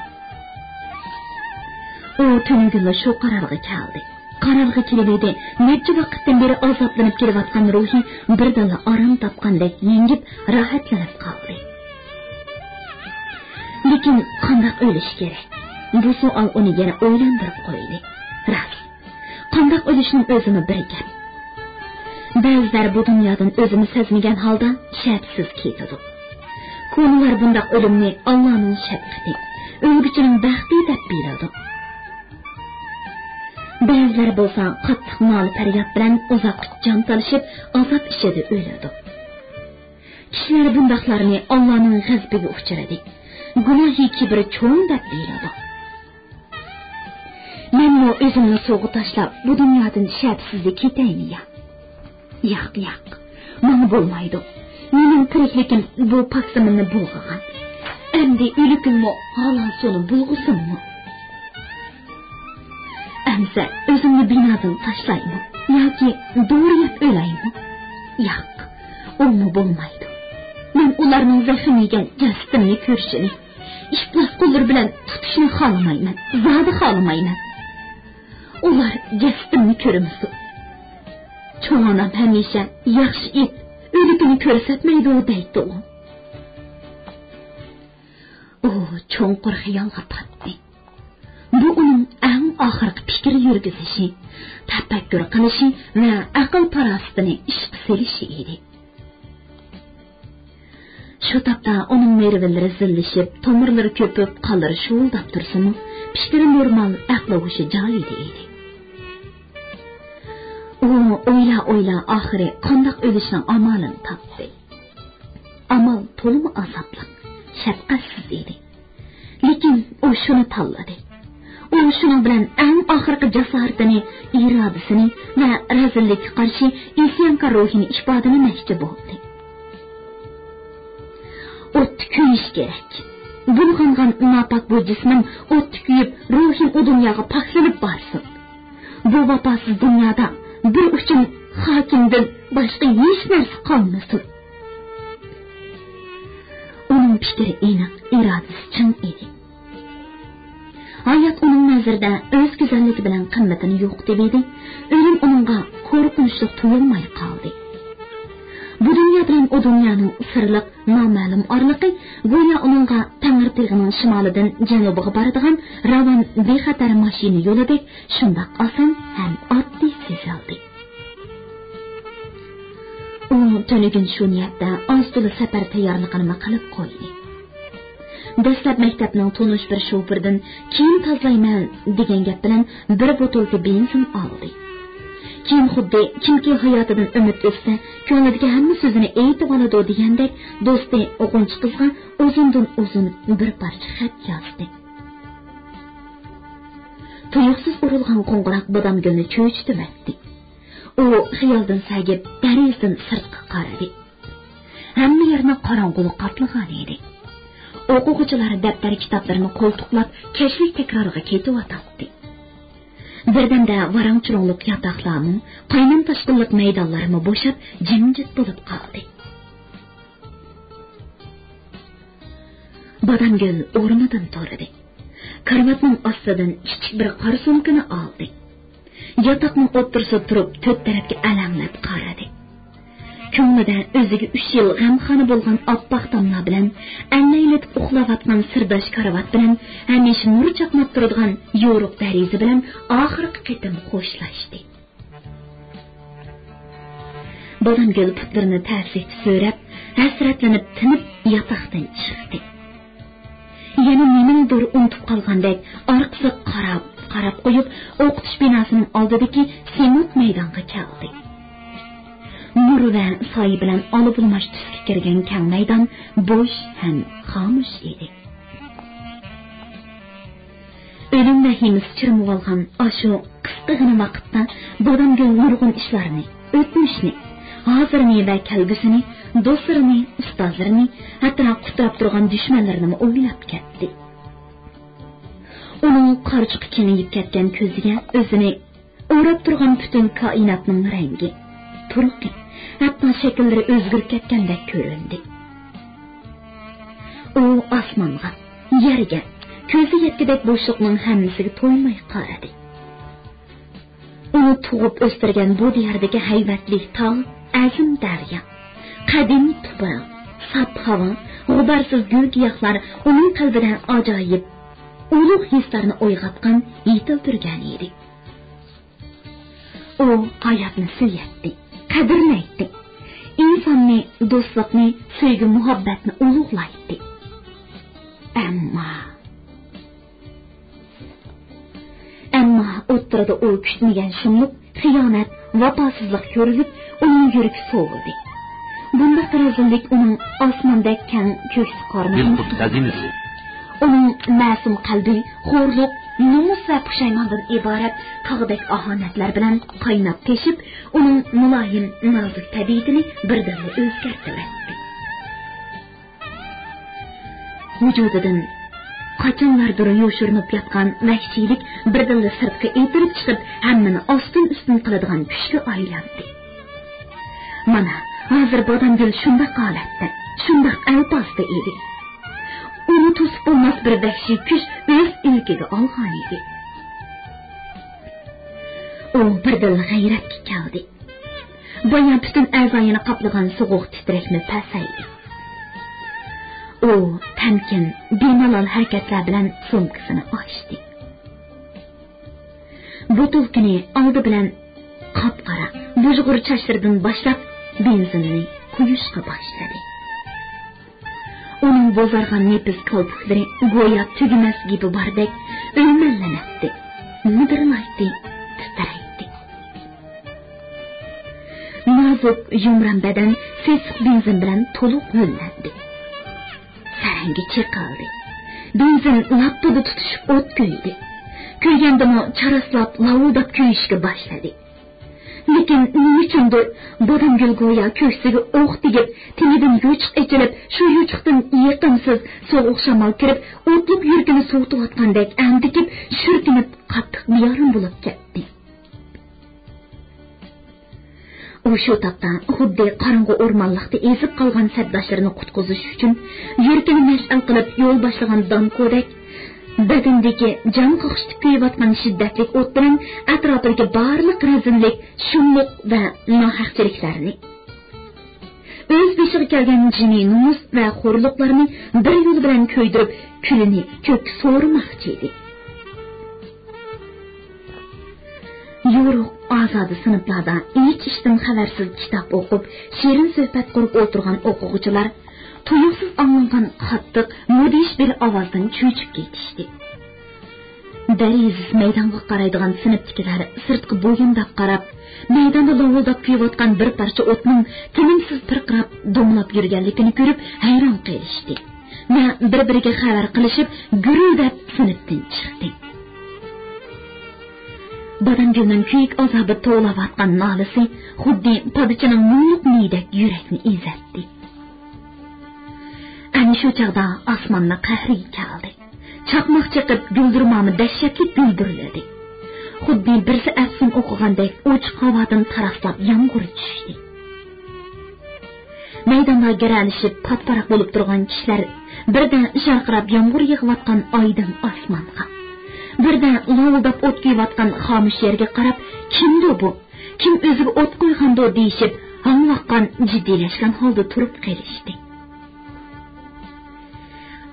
ئۇ تۈنۈگۈنلا شۇ قارارغا كەلدى. قارارغا كېلىۋىدى، نەچچە ۋاقىتتىن بېرى ئازابلىنىپ كېلىۋاتقان روھى بىردىنلا ئارام تاپقاندەك يېڭىپ، راھەتلىنىپ قالدى. لېكىن قانداق ئۆلۈش كېرەك؟ بۇ سوئال ئۇنى يەنە ئويلاندۇرۇپ قويدى. راست، قانداق ئۆلۈشنىڭ ئۆزىمۇ بىر گەپ. بەزىلەر بۇ دۇنيادىن ئۆزىنى سەزمىگەن ھالدا شەپىسىز كېتىدۇ. كونىلار بۇنداق ئۆلۈمنى ئاللانىڭ شەپقىتى، ئۆلگۈچىنىڭ بەختى دەپ بىلىدۇ. بەزىلەر بولسا قاتتىق نالە-پەرياد بىلەن ئۇزاققىچە جان تالىشىپ، ئازاب ئىچىدە ئۆلىدۇ. كىشىلەر بۇنداقلارنى ئاللانىڭ غەزىپىگە ئۇچرىدى، گۇناھى كىبىرى چوڭ دەپ بىلىدۇ. مەنمۇ ئۆزۈمنى سۇغا تاشلاپ، بۇ دۇنيادىن شەپىسىزلا كېتەيمۇ يا؟ ياق، ياق، ماڭا بولمايدۇ. مېنىڭ تىرىكلىكىم بۇ پاك زېمىننى بۇلغىغان. ئەمدى ئۆلۈكۈممۇ ھالال سۇنى بۇلغىسۇنمۇ؟ ئەمسە ئۆزۈمنى بىنادىن تاشلايمۇ ياكى دورا يەپ ئۆلەيمۇ؟ ياق، ئۇمۇ بولمايدۇ. مەن ئۇلارنىڭ زەخىم يېگەن جەسىتىمنى كۆرۈشىنى، ئىپلاس قوللىرى بىلەن تۇتۇشنى خالىمايمەن، زادى خالىمايمەن. ئۇلار جەسىتىمنى كۆرمىسۇن. چوڭ ئانام ھەمىشە ياخشى ئىت ئۆلۈكىنى كۆرسەتمەيدۇ دەيتتىغۇ. ئۇ چوڭقۇر خىيالغا پاتتى. بۇ ئۇنىڭ ئەڭ ئاخىرقى پىكىر يۈرگۈزۈشى، تەپەككۇر قىلىشى ۋە ئەقىل-پاراسىتىنى ئىشقا سېلىشى ئىدى. شۇ تاپتا ئۇنىڭ نېرۋىلىرى زىللىشىپ، تومۇرلىرى كۆپۈپ، قانلىرى شۇۋۇلداپ تۇرسىمۇ، پىكرى نورمال، ئەقلى-ھوشى جايىدا ئىدى. ئۇ ئويلا-ئويلا ئاخىرى قانداق ئۆلۈشنىڭ ئامالىنى تاپتى. ئامال تولىمۇ ئازابلىق، شەپقەتسىز ئىدى. لېكىن ئۇ شۇنى تاللىدى. ئۇ شۇنىڭ بىلەن ئەڭ ئاخىرقى جاسارىتىنى، ئىرادىسىنى ۋە رەزىللىككە قارشى ئىسيانكار روھىنى ئىپادىلىمەكچى بولدى. ئوتتا كۆيۈش كېرەك. بۇلغانغان ناپاك بۇ جىسمىم ئوتتا كۆيۈپ، روھىم ئۇ دۇنياغا پاكلىنىپ بارسۇن. بۇ ۋاپاسىز دۇنيادا بىر ئۇچۇم خاكىمدىن باشقا ھېچ نەرسە قالمىسۇن. ئۇنىڭ پىكرى ئېنىق، ئىرادىسى چىڭ ئىدى. ھايات ئۇنىڭ نەزىرىدە ئۆز گۈزەللىكى بىلەن قىممىتىنى يوقىتىۋىدى. ئۆلۈم ئۇنىڭغا قورقۇنچلۇق تۇيۇلماي قالدى. بۇ دۇنيا بىلەن ئۇ دۇنيانىڭ سىرلىق، نامەلۇم ئارىلىقى گويا ئۇنىڭغا تەڭرىتېغىنىڭ شىمالىدىن جەنۇبىغا بارىدىغان راۋان، بىخەتەر ماشىنا يولىدەك شۇنداق ئاسان ھەم ئاددىي سېزىلدى. ئۇ تۈنۈگۈن شۇ نىيەتتە ئاز-تولا سەپەر تەييارلىقىنىمۇ قىلىپ قويدى. دەسلەپ مەكتەپنىڭ تونۇش بىر شوپۇردىن «كىيىم تازىلايمەن» دېگەن گەپ بىلەن بىر بوتۇلكا بېنزىن ئالدى. كېيىن خۇددى كىمكى ھاياتىدىن ئۈمىد ئۈزسە، كۆڭلىدىكى ھەممە سۆزىنى ئېيتىۋالىدۇ دېگەندەك، دوستى غۇنچە قىزغا ئۇزۇندىن ئۇزۇن بىر پارچە خەت يازدى. تۇيۇقسىز ئۇرۇلغان قوڭغۇراق بادامگۈلنى چۆچۈتۈۋەتتى. ئۇ خىيالدىن سەگىپ، دېرىزىدىن سىرتقا قارىدى. ھەممە يەرنى قاراڭغۇلۇق قاپلىغان ئىدى. ئوقۇغۇچىلار دەپتەر-كىتابلىرىنى قولتۇقلاپ، كەچلىك تەكرارغا كېتىۋاتاتتى. بىردەمدە ۋاراڭ-چۇرۇڭلۇق ياتاقلارمۇ، قاينام-تاشقىنلىق مەيدانلارمۇ بوشاپ، جىمجىت بولۇپ قالدى. بادامگۈل ئورنىدىن تۇردى. كارىۋاتنىڭ ئاستىدىن كىچىك بىر قارا سومكىنى ئالدى. ياتاقنىڭ ئوتتۇرىسىدا تۇرۇپ، تۆت تەرەپكە ئەلەڭلەپ قارىدى. كۆڭلىدە ئۆزىگە ئۈچ يىل غەمخانا بولغان ئاپئاق تاملار بىلەن، ئەللەيلىتىپ ئۇخلاۋاتقان سىرداش كارىۋات بىلەن، ھەمىشە نۇر چاقناپ تۇرىدىغان يورۇق دېرىزە بىلەن ئاخىرقى قېتىم خوشلاشتى. بادامگۈل پۇتلىرىنى تەسلىكتە سۆرەپ، ھەسرەتلىنىپ تىنىپ ياتاقتىن چىقتى. يەنە نېمىنىدۇر ئۇنتۇپ قالغاندەك ئارقىسىغا قاراپ، قاراپ قويۇپ، ئوقۇتۇش بىناسىنىڭ ئالدىدىكى سېمونت مەيدانغا كەلدى. نۇر ۋە سايە بىلەن ئالا بۇلىماچ تۈسكە كىرگەن كەڭ مەيدان بوش ھەم خامۇش ئىدى. ئۆلۈم ۋەھىمىسى چىرمىۋالغان ئاشۇ قىسقىغىنە ۋاقىتتا بادامگۈل نۇرغۇن ئىشلارنى، ئۆتمۈشنى، ھازىرىنى ۋە كەلگۈسىنى، دوستلىرىنى، ئۇستازلىرىنى، ھەتتا قۇتراپ تۇرغان دۈشمەنلىرىنىمۇ ئويلاپ كەتتى. ئۇنىڭ قارىچۇقى كېڭىيىپ كەتكەن كۆزىگە ئۆزىنى ئوراپ تۇرغان پۈتۈن كائىناتنىڭ رەڭگى، تۇرقى، ھەتتا شەكىللىرى ئۆزگىرىپ كەتكەندەك كۆرۈندى. ئۇ ئاسمانغا، يەرگە، كۆزى يەتكۈدەك بوشلۇقنىڭ ھەممىسىگە تويماي قارىدى. ئۇنى تۇغۇپ ئۆستۈرگەن بۇ دىياردىكى ھەيۋەتلىك تاغ، ئەزىم دەريا، قەدىمىي توپراق، ساپ ھاۋا، غۇبارسىز گۈل-گىياھلار ئۇنىڭ قەلبىدە ئاجايىپ، ئۇلۇغ ھېسلارنى ئويغاتقان، يېتىلدۈرگەن ئىدى. ئۇ ھاياتنى سۆيەتتى، قەدىرلەيتتى. ئىنساننى، دوستلۇقنى، سۆيگۈ-مۇھەببەتنى ئۇلۇغلايتتى. ئەمما، ئەمما ئوتتۇرىدا ئۇ كۈتمىگەن شۇملۇق، خىيانەت، ۋاپاسىزلىق كۆرۈلۈپ، ئۇنىڭ يۈرىكى سوۋۇدى. بۇنداق رەزىللىك ئۇنىڭ ئاسماندەك كەڭ كۆكسى قارنىغا مۇقتىدى. ئۇنىڭ مەسۇم قەلبى خورلۇق، نومۇس ۋە پۇشايماندىن ئىبارەت تاغدەك ئاھانەتلەر بىلەن قايناپ تېشىپ، ئۇنىڭ مۇلايىم، نازۇك تەبىئىتىنى بىردىنلا ئۆزگەرتىۋەتتى. ۋۇجۇدىدىن قاچانلاردۇر يوشۇرۇنۇپ ياتقان ۋەھشىيلىك بىردىنلا سىرتقا ئېتىلىپ چىقىپ، ھەممىنى ئاستىن-ئۈستۈن قىلىدىغان كۈچكە ئايلاندى. مانا، ھازىر بادامگۈل شۇنداق ھالەتتە، شۇنداق ئەلپازدا ئىدى. ئۇنى توسۇپ بولماس بىر ۋەھشىي كۈچ ئۆز ئىلكىگە ئالغانىدى. ئۇ بىردىنلا غەيرەتكە كەلدى. بايا پۈتۈن ئەزايىنى قاپلىغان سوغۇق تىترەكمۇ پەسەيدى. ئۇ تەمكىن، بىمالال ھەرىكەتلەر بىلەن سومكىسىنى ئاچتى. بوتۇلكىنى ئالدى بىلەن قاپقارا، بۇژغۇر چاچلىرىدىن باشلاپ بېنزىننى قۇيۇشقا باشلىدى. ئۇنىڭ بوزارغان نېپىز كالپۇكلىرى گويا تۈگىمەس گېپى باردەك ئۆلمەنلىنەتتى، مىدىرلايتتى، تىترەيتتى. نازۇك، يۇمران بەدەن سېسىق بېنزىن بىلەن تولۇق ھۆللەندى. سەرەڭگە چېقىلدى. بېنزىن لاپپىدە تۇتۇشۇپ ئوت كۆيدى. كۆيگەندىمۇ چاراسلاپ، لاۋۇلداپ كۆيۈشكە باشلىدى. لېكىن نېمە ئۈچۈندۇر، بادامگۈل گويا كۆكسىگە ئوق تېگىپ، تېنىدىن يوچۇق ئېچىلىپ، شۇ يوچۇقتىن يېقىمسىز سوغۇق شامال كىرىپ، ئوتلۇق يۈرىكىنى سوۋۇتۇۋاتقاندەك ئەندىكىپ، شۈركۈنۈپ، قاتتىق بىئارام بولۇپ كەتتى. ئۇ شۇ تاپتا خۇددى قاراڭغۇ ئورمانلىقتا ئېزىپ قالغان سەپداشلىرىنى قۇتقۇزۇش ئۈچۈن يۈرىكىنى مەشئەل قىلىپ يول باشلىغان دانكودەك، بەدىنىدىكى جان قاقشىتىپ كۆيۈۋاتقان شىددەتلىك ئوت بىلەن ئەتراپىدىكى بارلىق رەزىللىك، شۇملۇق ۋە ناھەقچىلىكلەرنى، ئۆز بېشىغا كەلگەن جىنىي نومۇس ۋە خورلۇقلارنى بىر يول بىلەن كۆيدۈرۈپ، كۈلىنى كۆككە سورۇماقچى ئىدى. يورۇق، ئازادە سىنىپلاردا ھېچ ئىشتىن خەۋەرسىز كىتاب ئوقۇپ، شېرىن سۆھبەت قۇرۇپ ئولتۇرغان ئوقۇغۇچىلار تۇيۇقسىز ئاڭلانغان قاتتىق، مۇدھىش بىر ئاۋازدىن چۆچۈپ كېتىشتى. دەرىزىسى مەيدانغا قارايدىغان سىنىپتىكىلەر سىرتقا بويۇنداپ قاراپ، مەيداندا لاۋۇلداپ كۆيۈۋاتقان بىر پارچە ئوتنىڭ تىنىمسىز پىرقىراپ، دومىلاپ يۈرگەنلىكىنى كۆرۈپ ھەيران قېلىشتى ۋە بىر-بىرىگە خەۋەر قىلىشىپ، گۈرۈلدەپ سىنىپتىن چىقتى. بادامگۈلنىڭ كۆيۈك ئازابى توۋلاۋاتقان نالىسى خۇددى پادىچىنىڭ مۇڭلۇق مېيىدەك يۈرەكنى ئېزەتتى. ئەنە شۇ چاغدا ئاسماننىڭ قەھرىگە كەلدى. چاقماق چېقىپ، گۈلدۈرمامۇ دەھشەتلىك گۈلدۈرلىدى. خۇددى بىرسى ئەپسۇن ئوقۇغاندەك ئوچۇق ھاۋادىن تاراسلاپ يامغۇر چۈشتى. مەيداندا گىرەلىشىپ پات-پاراق بولۇپ تۇرغان كىشىلەر بىردە شارقىراپ يامغۇر يېغىۋاتقان ئايدىڭ ئاسمانغا، بىردە لاۋۇلداپ ئوت كۈيۈۋاتقان خامۇش يەرگە قاراپ، «كىمدۇ بۇ؟ كىم ئۆزىگە ئوت قويغاندۇ؟» دېيىشىپ، ھاڭۋاققان، جىددىيلەشكەن ھالدا تۇرۇپ قېلىشتى.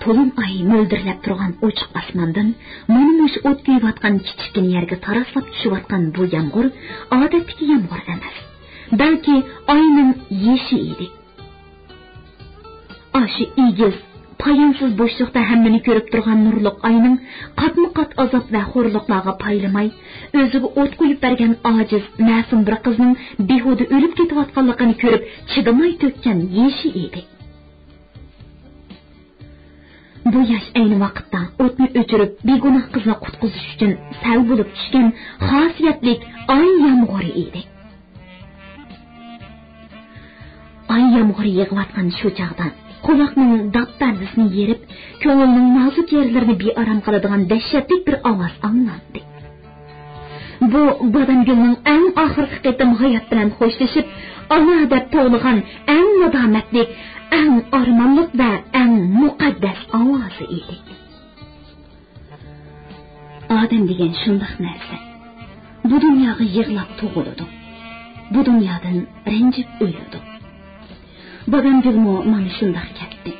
تولۇن ئاي مۆلدۈرلەپ تۇرغان ئوچۇق ئاسماندىن مانا مۇشۇ ئوت كۈيۈۋاتقان كىچىككىنە يەرگە تاراسلاپ چۈشۈۋاتقان بۇ يامغۇر ئادەتتىكى يامغۇر ئەمەس، بەلكى ئاينىڭ يېشى ئىدى. ئاشۇ ئېگىز، پايانسىز بوشلۇقتا ھەممىنى كۆرۈپ تۇرغان نۇرلۇق ئاينىڭ قاتمۇ قات ئازاب ۋە خورلۇقلارغا پايلىماي، ئۆزىگە ئوت قويۇپ بەرگەن ئاجىز، مەسۇم بىر قىزنىڭ بىھۇدە ئۆلۈپ كېتىۋاتقانلىقىنى كۆرۈپ چىدىماي تۆككەن يېشى ئىدى. بۇ ياش ئەينى ۋاقىتتا ئوتنى ئۆچۈرۈپ، بىگۇناھ قىزنى قۇتقۇزۇش ئۈچۈن سەل بولۇپ چۈشكەن خاسىيەتلىك ئاي يامغۇرى ئىدى. ئاي يامغۇرى يېغىۋاتقان شۇ چاغدا قۇلاقنىڭ داپ-پەردىسىنى يېرىپ، كۆڭۈلنىڭ نازۇك يەرلىرىنى بىئارام قىلىدىغان دەھشەتلىك بىر ئاۋاز ئاڭلاندى. بۇ بادامگۈلنىڭ ئەڭ ئاخىرقى قېتىم ھايات بىلەن خوشلىشىپ، ئانا دەپ توۋلىغان ئەڭ نادامەتلىك، ئەڭ ئارمانلىق ۋە ئەڭ مۇقەددەس ئاۋازى ئىدى. ئادەم دېگەن شۇنداق نەرسە. بۇ دۇنياغا يىغلاپ تۇغۇلىدۇ. بۇ دۇنيادىن رەنجىپ ئۆلىدۇ. بادامگۈلمۇ مانا شۇنداق كەتتى.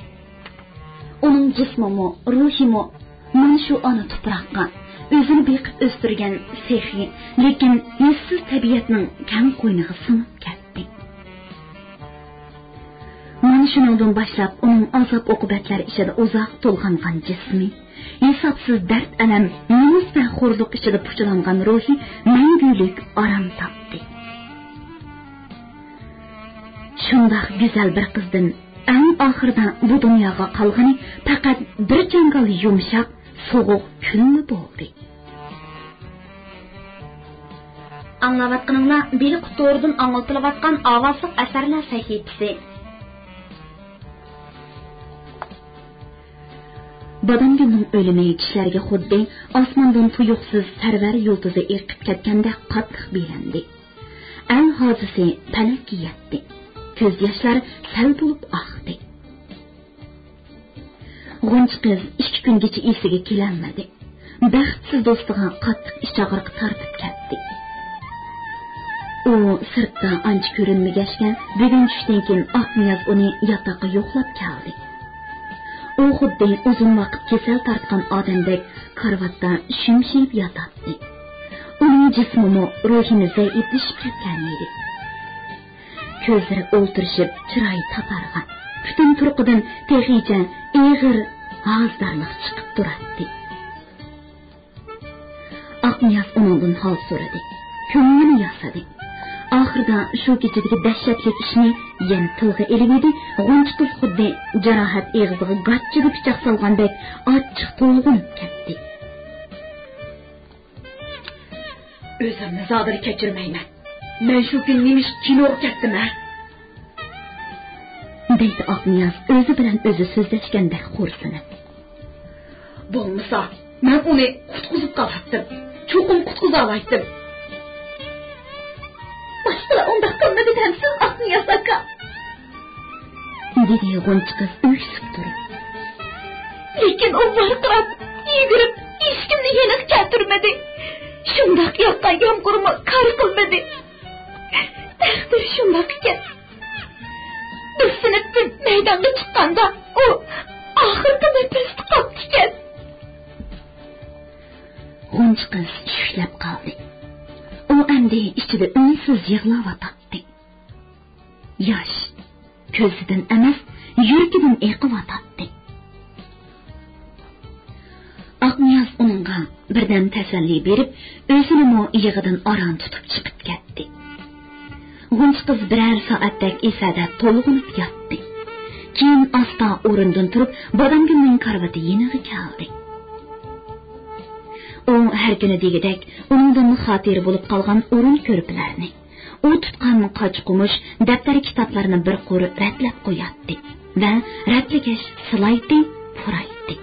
ئۇنىڭ جىسمىمۇ، روھىمۇ مانا شۇ ئانا تۇپراققا، ئۆزىنى بېقىپ ئۆستۈرگەن سېخىي، لېكىن ھېسسىز تەبىئەتنىڭ كەڭ قوينىغا سىڭىپ كەتتى. مانا شۇنىڭدىن باشلاپ ئۇنىڭ ئازاب-ئوقۇبەتلەر ئىچىدە ئۇزاق تولغانغان جىسمى، ھېسابسىز دەرد-ئەلەم، نومۇس ۋە خورلۇق ئىچىدە پۇچىلانغان روھى مەڭگۈلۈك ئارام تاپتى. شۇنداق گۈزەل بىر قىزدىن ئەڭ ئاخىرىدا بۇ دۇنياغا قالغىنى پەقەت بىر جاڭگال يۇمشاق، سوغۇق كۈنلا بولدى. ئاڭلاۋاتقىنىڭلار بېلىق تورىدىن ئاڭلىتىلىۋاتقان ئاۋازلىق ئەسەرلەر سەھىپىسى. بادامگۈلنىڭ ئۆلۈمى كىشىلەرگە خۇددى ئاسماندىن تۇيۇقسىز سەرۋەر يۇلتۇزى ئېقىپ كەتكەندەك قاتتىق بىلىندى. ئەل ھازىسى پەلەككە يەتتى. كۆز ياشلار سەل بولۇپ ئاقتى. غۇنچە قىز ئىككى كۈنگىچە ئېسىگە كېلەلمىدى. بەختسىز دوستىغا قاتتىق ئىچ ئاغرىقى تارتىپ كەتتى. ئۇ سىرتتا ئانچە كۆرۈنمىگەچكە، بۈگۈن چۈشتىن كېيىن ئاقنىياز ئۇنى ياتاققا يوقلاپ كەلدى. ئۇ خۇددى ئۇزۇن ۋاقىت كېسەل تارتقان ئادەمدەك كارىۋاتتا شۈمشىيىپ ياتاتتى. ئۇنىڭ جىسمىمۇ، روھىمۇ زەئىپلىشىپ كەتكەن ئىدى. كۆزلىرى ئولتۇرۇشۇپ، چىرايى تاتارغان. پۈتۈن تۇرقىدىن تېخىچە ئېغىر ھازدارلىق چىقىپ تۇراتتى. ئاقنىياز ئۇنىڭدىن ھال سورىدى. كۆڭلىنى ياسىدى. ئاخىرىدا شۇ كېچىدىكى دەھشەتلىك ئىشنى يەنە تىلغا ئېلىۋىدى. غۇنچە قىز خۇددى جاراھەت ئېغىزىغا گاچچىدا پىچاق سالغاندەك ئاچچىق تولغىنىپ كەتتى. ئۆزۈمنى زادىلا كەچۈرمەيمەن. مەن شۇ كۈنى نېمىشقا كىنوغا كەتتىم، ھە؟ دەيدۇ ئاقنىياز ئۆزى بىلەن ئۆزى سۆزلەشكەندەك خورسىنىپ. بولمىسا، مەن ئۇنى قۇتقۇزۇپ قالاتتىم. چوقۇم قۇتقۇزالايتتىم. باشقىلار ئۇنداق قىلمىدى دەمسىز، ئاقنىياز ئاكا؟ دېدى غۇنچە قىز ئۆكسۈپ تۇرۇپ. لېكىن ئۇ ۋارقىراپ، يۈگۈرۈپ، ھېچكىمنى يېنىغا كەلتۈرمىدى. شۇنداق ياغقان يامغۇرمۇ كار قىلمىدى. تەقدىر شۇنداق ئىكەن. بىز سىنىپتىن مەيدانغا چىققاندا، ئۇ ئاخىرقى نەپەستە قاپتىكەن. غۇنچە قىز شۈكلەپ قالدى. ئۇ ئەمدى ئىچىدە ئۈنسىز يىغلاۋاتاتتى. ياش كۆزىدىن ئەمەس، يۈرىكىدىن ئېقىۋاتاتتى. ئاقنىياز ئۇنىڭغا بىردەم تەسەللى بېرىپ، ئۆزىنىمۇ يىغىدىن ئاران تۇتۇپ چىقىپ كەتتى. غۇنچە قىز بىرەر سائەتتەك ئېسەدە تولغىنىپ ياتتى. كېيىن ئاستا ئورنىدىن تۇرۇپ، بادامگۈلنىڭ كارىۋىتى يېنىغا كەلدى. ئۇ ھەر كۈنى دېگۈدەك ئۇنىڭدىن خاتىرە بولۇپ قالغان ئورۇن كۆرپىلەرنى، ئۇ تۇتقان قاچا-قۇمۇش، دەپتەر-كىتابلارنى بىر قۇر رەتلەپ قوياتتى ۋە رەتلىگەچ سىلايتتى، پۇرايتتى.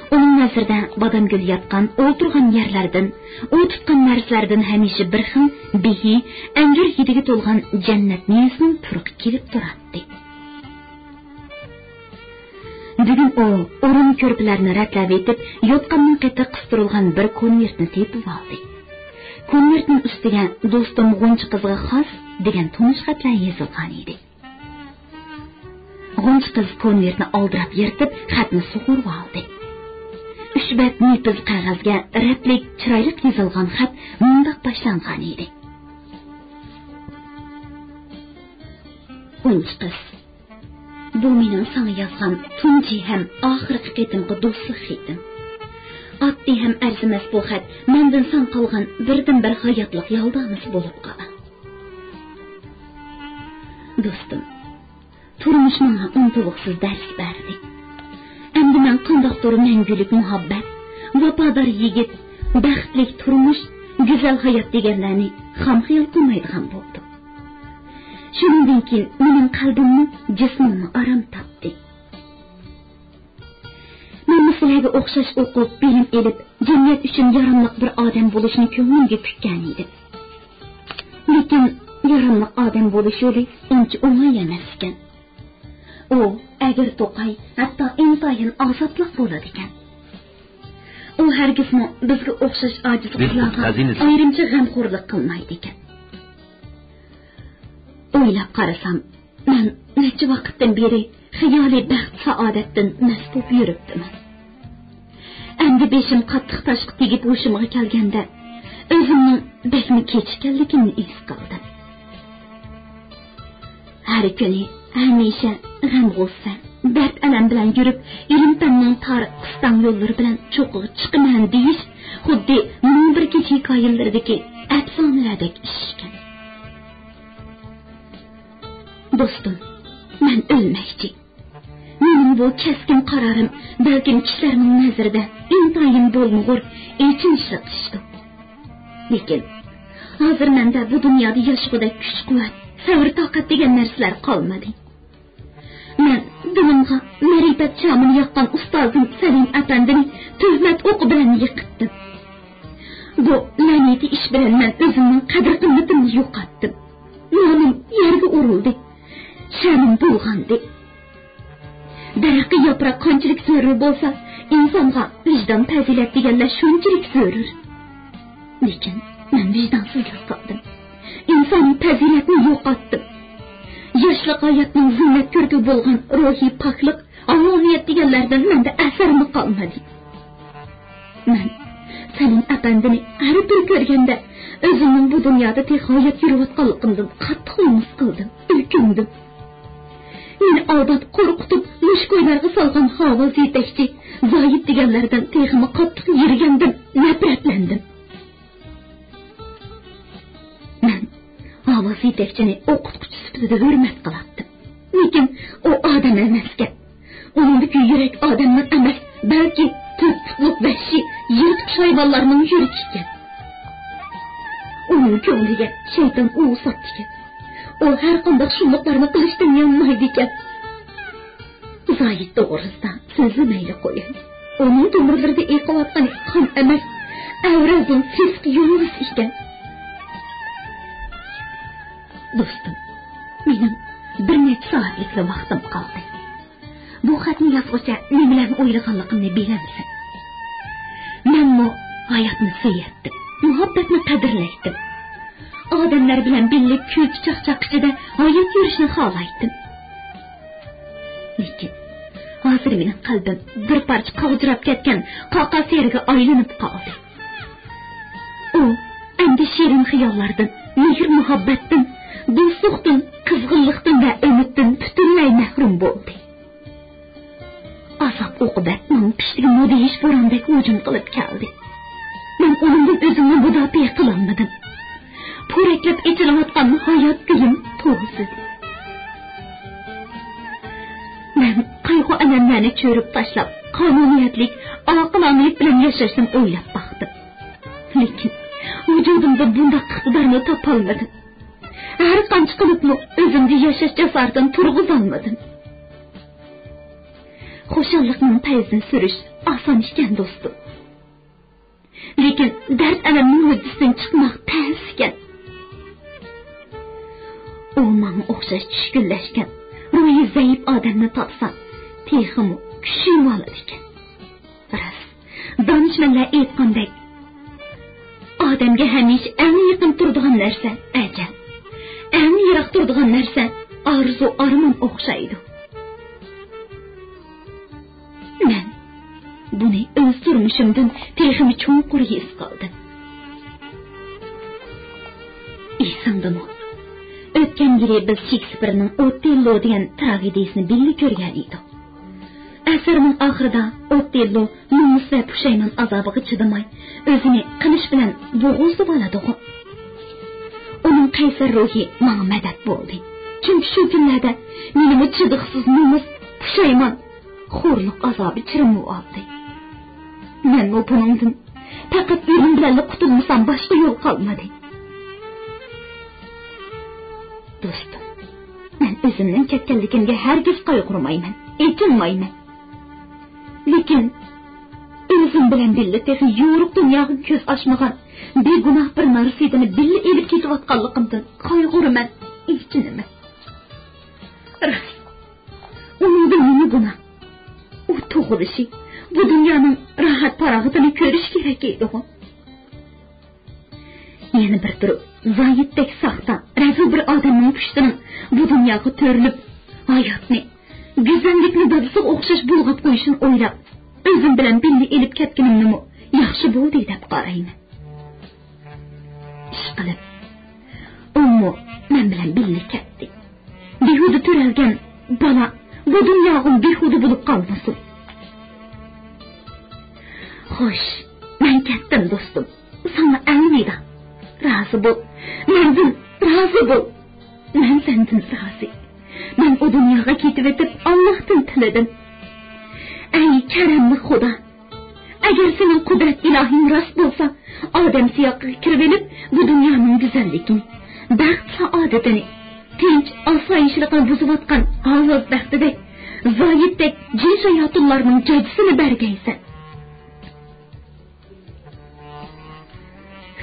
ئۇنىڭ نەزىرىدە بادامگۈل ياتقان، ئولتۇرغان يەرلەردىن، ئۇ تۇتقان نەرسىلەردىن ھەمىشە بىر خىل بېھى، ئەنجۈر ھىدىگە تولغان جەننەت مېۋىسىنىڭ پۇرىقى كېلىپ تۇراتتى. بۈگۈن ئۇ ئورۇن كۆرپىلەرنى رەتلەۋېتىپ، يوتقاننىڭ قېتى قىستۇرۇلغان بىر كونۋېرتنى تېپىۋالدى. كونۋېرتنىڭ ئۈستىگە «دوستۇم غۇنچە قىزغا خاس» دېگەن تونۇش خەتلەر يېزىلغان ئىدى. غۇنچە قىز كونۋېرتنى ئالدىراپ يىرتىپ، خەتنى سۇغۇرۇۋالدى. ئۈچ بەت نېپىز قەغەزگە رەتلىك، چىرايلىق يېزىلغان خەت مۇنداق باشلانغان ئىدى: غۇنچە قىز، بۇ مېنىڭ ساڭا يازغان تۇنجى ھەم ئاخىرقى قېتىمقى دوستلۇق خېتىم. ئاددىي ھەم ئەرزىمەس بۇ خەت مەندىن ساڭا قالغان بىردىنبىر ھاياتلىق يالدانىسى بولۇپ قال. دوستۇم، تۇرمۇش ماڭا ئۇنتۇلغۇسىز دەرس بەردى. ئەمدى مەن قانداقتۇر مەڭگۈلۈك مۇھەببەت، ۋاپادار يىگىت، بەختلىك تۇرمۇش، گۈزەل ھايات دېگەنلەرنى خام خىيال قىلمايدىغان بولدۇم. شۇنىڭدىن كېيىن مېنىڭ قەلبىممۇ، جىسمىممۇ ئارام تاپتى. مەنمۇ سىلەرگە ئوخشاش ئوقۇپ، بىلىم ئېلىپ، جەمئىيەت ئۈچۈن ياراملىق بىر ئادەم بولۇشنى كۆڭلۈمگە پۈككەن ئىدىم. لېكىن ياراملىق ئادەم بولۇش يولى ئۇنچە ئوڭاي ئەمەس ئىكەن. ئۇ ئەگرى توقاي، ھەتتا ئىنتايىن ئازابلىق بولىدىكەن. ئۇ ھەرگىزمۇ بىزگە ئوخشاش ئاجىز قىزلارغا ئايرىمچە غەمخورلۇق قىلمايدىكەن. ئويلاپ قارىسام، مەن نەچچە ۋاقىتتىن بېرى خىيالىي بەخت-سائادەتتىن مەست بولۇپ يۈرۈپتىمەن. ئەمدى بېشىم قاتتىق تاشقا تېگىپ ھوشۇمغا كەلگەندە، ئۆزۈمنىڭ بەكمۇ كېچىككەنلىكىمنى ھېس قىلدىم. ھەر كۈنى ھەمىشە غەم-غۇسسە، دەرد-ئەلەم بىلەن يۈرۈپ، ئىلىم-پەننىڭ تار، قىستاڭ يوللىرى بىلەن چوققىغا چىقىمەن دېيىش خۇددى مىڭ بىر كېچە ھېكايىلىرىدىكى ئەپسانىلەردەك ئىش ئىكەن. دوستۇم، مەن ئۆلمەكچى. مېنىڭ بۇ كەسكىن قارارىم بەلكىم كىشىلەرنىڭ نەزىرىدە ئىنتايىن بولمىغۇر، ئېچىنىشلىق ئىشتۇ. لېكىن ھازىر مەندە بۇ دۇنيادا ياشىغۇدەك كۈچ-قۇۋۋەت، سەۋر-تاقەت دېگەن نەرسىلەر قالمىدى. مەن دىنىمغا مەرىپەت شامىنى ياققان ئۇستازىم سەلىم ئەپەندىنى تۆھمەت ئوقى بىلەن يىقىتتىم. بۇ لەنىتى ئىش بىلەن مەن ئۆزۈمنىڭ قەدىر-قىممىتىمنى يوقاتتىم. نامىم يەرگە ئۇرۇلدى. شەنىم بۇلغاندى. دەرەخكە ياپراق قانچىلىك زۆرۈر بولسا، ئىنسانغا ۋىجدان، پەزىلەت دېگەنلەر شۇنچىلىك زۆرۈر. لېكىن مەن ۋىجدانسىزلىق قىلدىم. ئىنسانىي پەزىلەتنى يوقاتتىم. ياشلىق ھاياتنىڭ زىننەت كۆركى بولغان روھىي پاكلىق، ھالالىيەت دېگەنلەردىن مەندە ئەسەرمۇ قالمىدى. مەن سەلىم ئەپەندىنى ھەر بىر كۆرگەندە، ئۆزۈمنىڭ بۇ دۇنيادا تېخى ھايات يۈرۈۋاتقانلىقىمدىن قاتتىق نومۇس قىلدىم، ئۆكۈندۈم. مېنى ئالداپ، قورقۇتۇپ، مۈشۈك ئويلارغا سالغان ھاۋاز يېتەكچى زاھىت دېگەنلەردىن تېخىمۇ قاتتىق يىرگەندىم، نەپرەتلەندىم. مەن ھاۋاز يېتەكچىنى ئوقۇتقۇچى سۈپىتىدە ھۆرمەت قىلاتتىم. لېكىن ئۇ ئادەم ئەمەسكەن. ئۇنىڭدىكى يۈرەك ئادەمنىڭ ئەمەس، بەلكى تۆت پۇتلۇق ۋەھشىي يىرتقۇچ ھايۋانلارنىڭ يۈرىكى ئىكەن. ئۇنىڭ كۆڭلىگە شەيتان ئۇۋا ساپتىكەن. ئۇ ھەر قانداق شۇملۇقلارنى قىلىشتىن يانمايدىكەن. زاھىت توغرىسىدا سۆزلىمەيلى قوياي. ئۇنىڭ تومۇرلىرىدا ئېقىۋاتقىنى قان ئەمەس، ئەۋرەزنىڭ سېسىق يۇڭگۇسى ئىكەن. دوستۇم، مېنىڭ بىر نەچچە سائەتلىكلا ۋاقتىم قالدى. بۇ خەتنى يازغۇچە نېمىلەرنى ئويلىغانلىقىمنى بىلەمسەن؟ مەنمۇ ھاياتنى سۆيەتتىم، مۇھەببەتنى قەدىرلەيتتىم. ئادەملەر بىلەن بىللە كۈلكە-چاقچاق ئىچىدە ھايات يۈرۈشنى خالايتتىم. لېكىن ھازىر مېنىڭ قەلبىم بىر پارچە قاغجىراپ كەتكەن قاقاس يەرگە ئايلىنىپ قالدى. ئۇ ئەمدى شېرىن خىياللاردىن، مېھىر-مۇھەببەتتىن، دوستلۇقتىن، قىزغىنلىقتىن ۋە ئۈمىدتىن پۈتۈنلەي مەھرۇم بولدى. ئازاب-ئوقۇبەت ماڭا پىشتىگە مۇدھىش بوراندەك ھۇجۇم قىلىپ كەلدى. مەن ئۇنىڭدىن ئۆزۈمنى مۇداپىئە قىلالمىدىم. پورەكلەپ ئېچىلىۋاتقان ھايات گۈلۈم توۋزىدى. مەن قايغۇ-ئەلەملەرنى چۆرۈپ تاشلاپ، قانۇنىيەتلىك، ئاقىلانىلىك بىلەن ياشاشنى ئويلاپ باقتىم. لېكىن ۋۇجۇدۇمدا بۇنداق ئىقتىدارنى تاپالمىدىم. ھەر قانچە قىلىپمۇ ئۆزۈمدە ياشاش جاسارىتىنى تۇرغۇزالمىدىم. خۇشاللىقنىڭ پەيزىنى سۈرۈش ئاسان ئىكەن، دوستۇم. لېكىن دەرد-ئەلەمنىڭ ھۆددىسىدىن چىقماق تەس ئىكەن. ئۇ ماڭا ئوخشاش چۈشكۈنلەشكەن، روھى زەئىپ ئادەمنى تاپسا، تېخىمۇ كۈچىيىۋالىدىكەن. راست، دانىشمەنلەر ئېيتقاندەك، ئادەمگە ھەمىشە ئەڭ يېقىن تۇرىدىغان نەرسە ئەجەل، ئەڭ يىراق تۇرىدىغان نەرسە ئارزۇ-ئارمان ئوخشايدۇ. مەن بۇنى ئۆز تۇرمۇشۇمدىن تېخىمۇ چوڭقۇر ھېس قىلدىم. ئېسىڭدىمۇ؟ ئۆتكەن يىلى بىز شېكسپىرنىڭ ئوتېللو دېگەن تراگېدىيىسىنى بىللە كۆرگەن ئىدۇق. ئەسەرنىڭ ئاخىرىدا ئوتېللو نومۇس ۋە پۇشايمان ئازابىغا چىدىماي، ئۆزىنى قىلىچ بىلەن بوغۇزلىۋالىدىغۇ. ئۇنىڭ قەيسەر روھى ماڭا مەدەت بولدى. چۈنكى شۇ كۈنلەردە مېنىمۇ چىدىغۇسىز نومۇس، پۇشايمان، خورلۇق ئازابى چىرمىۋالدى. مەنمۇ بۇنىڭدىن پەقەت ئۆلۈم بىلەنلا قۇتۇلمىسام، باشقا يول قالمىدى. دوستۇم، مەن ئۆزۈمنىڭ كەتكەنلىكىمگە ھەرگىز قايغۇرمايمەن، ئېچىنمايمەن. لېكىن ئۆزۈم بىلەن بىللە تېخى يورۇق دۇنياغا كۆز ئاچمىغان بىگۇناھ بىر نارسىدىنى بىللە ئېلىپ كېتىۋاتقانلىقىمدىن قايغۇرىمەن، ئېچىنىمەن. راست، ئۇنىڭدا نېمە گۇناھ؟ ئۇ تۇغۇلۇشى، بۇ دۇنيانىڭ راھەت-پاراغىتىنى كۆرۈشى كېرەك ئىدىغۇ. يەنە بىر تۈر زاھىتتەك ساختا، رەزىل بىر ئادەمنىڭ پۇشتىنىڭ بۇ دۇنياغا تۆرىلىپ، ھاياتنى، گۈزەللىكنى دادىسىغا ئوخشاش بۇلغاپ قويۇشىنى ئويلاپ، ئۆزۈم بىلەن بىللە ئېلىپ كەتكىنىمنىمۇ ياخشى بولدى دەپ قارايمەن. ئىشقىلىپ، ئۇمۇ مەن بىلەن بىللە كەتتى. بىھۇدە تۆرەلگەن بالا بۇ دۇنياغىمۇ بىھۇدە بولۇپ قالمىسۇن. خوش، مەن كەتتىم، دوستۇم. ساڭا ئەلۋىدا. رازى بول. مەندىن رازى بول. مەن سەندىن رازى. مەن ئۇ دۇنياغا كېتىۋېتىپ، ئاللاھتىن تىلىدىم. ئەي كەرەملىك خۇدا! ئەگەر سېنىڭ قۇدرەت ئىلاھىڭ راست بولسا، ئادەم سىياقىغا كىرىۋېلىپ، بۇ دۇنيانىڭ گۈزەللىكىنى، بەخت سائادىتىنى، تىنچ ئاسايىشلىقىنى بۇزۇۋاتقان ھاۋاز بەختىدەك، زاھىتتەك جىن شاياتۇنلارنىڭ جاجىسىنى بەرگەيسەن.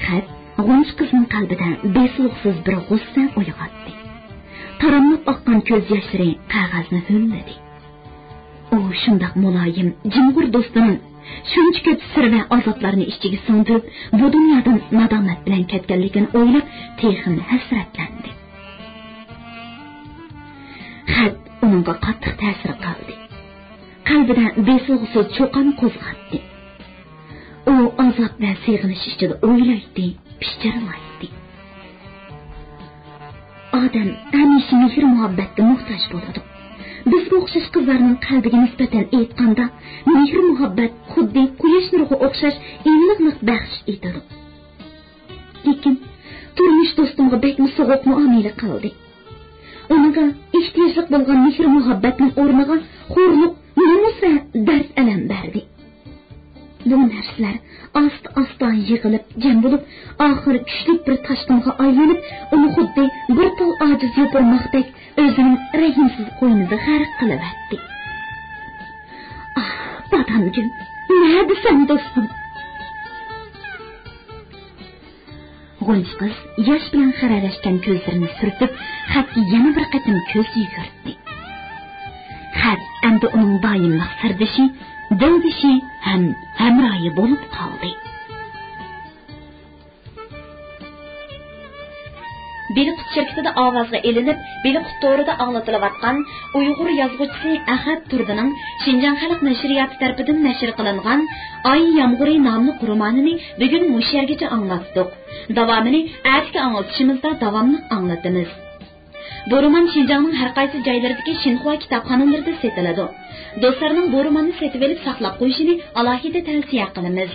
خەت غۇنچە قىزنىڭ قەلبىدە بېسىلغۇسىز بىر غۇسسە ئويغاتتى. تاراملاپ ئاققان كۆز ياشلىرى قەغەزنى ھۆللىدى. ئۇ شۇنداق مۇلايىم، جىمغۇر دوستىنىڭ شۇنچە كۆپ سىر ۋە ئازابلارنى ئىچىگە سىڭدۈرۈپ، بۇ دۇنيادىن نادامەت بىلەن كەتكەنلىكىنى ئويلاپ، تېخىمۇ ھەسرەتلەندى. خەت ئۇنىڭغا قاتتىق تەسىر قىلدى. قەلبىدە بېسىلغۇسىز چۇقان قوزغاتتى. ئۇ ئازاب ۋە سېغىنىش ئىچىدە ئويلايتتى، پىچىرلايتتى. ئادەم ھەمىشە مېھىر-مۇھەببەتكە موھتاج بولىدۇ. بىزگە ئوخشاش قىزلارنىڭ قەلبىگە نىسبەتەن ئېيتقاندا، مېھىر-مۇھەببەت خۇددى قۇياش نۇرىغا ئوخشاش ئىللىقلىق بەخش ئېتىدۇ. لېكىن تۇرمۇش دوستۇمغا بەكمۇ سوغۇق مۇئامىلە قىلدى. ئۇنىڭغا ئېھتىياجلىق بولغان مېھىر-مۇھەببەتنىڭ ئورنىغا خورلۇق، نومۇس ۋە دەرد-ئەلەم بەردى. بۇ نەرسىلەر ئاستا-ئاستا يىغىلىپ جەم بولۇپ، ئاخىرى كۈچلۈك بىر تاشقىنغا ئايلىنىپ، ئۇنى خۇددى بىر تال ئاجىز يوپۇرماقتەك ئۆزىنىڭ رەھىمسىز قوينىدا غەرق قىلىۋەتتى. ئاھ، بادامگۈل، نەدىسەن دوستۇم؟ غۇنچە قىز ياش بىلەن خىرەلەشكەن كۆزلىرىنى سۈرتۈپ، خەتكە يەنە بىر قېتىم كۆز يۈگۈرتتى. خەت ئەمدى ئۇنىڭ دائىملىق سىردىشى، دىلدىشى ھەم ھەمراھى بولۇپ قالدى. بېلىققۇت شىركىتىدە ئاۋازغا ئېلىنىپ، بېلىققۇت تورىدا ئاڭلىتىلىۋاتقان ئۇيغۇر يازغۇچىسى ئەخەت تۇردىنىڭ شىنجاڭ خەلق نەشرىياتى تەرىپىدىن نەشر قىلىنغان ئاي يامغۇرى ناملىق رومانىنى بۈگۈن مۇشۇ يەرگىچە ئاڭلاتتۇق. داۋامىنى ئەتىكى ئاڭلىتىشىمىزدا داۋاملىق ئاڭلىتىمىز. بۇ رومان شىنجاڭنىڭ ھەر قايسى جايلىرىدىكى شىنخۇا كىتابخانىلىرىدا سېتىلىدۇ. دوستلارنىڭ بۇ روماننى سېتىۋېلىپ ساقلاپ قويۇشىنى ئالاھىدە تەۋسىيە قىلىمىز.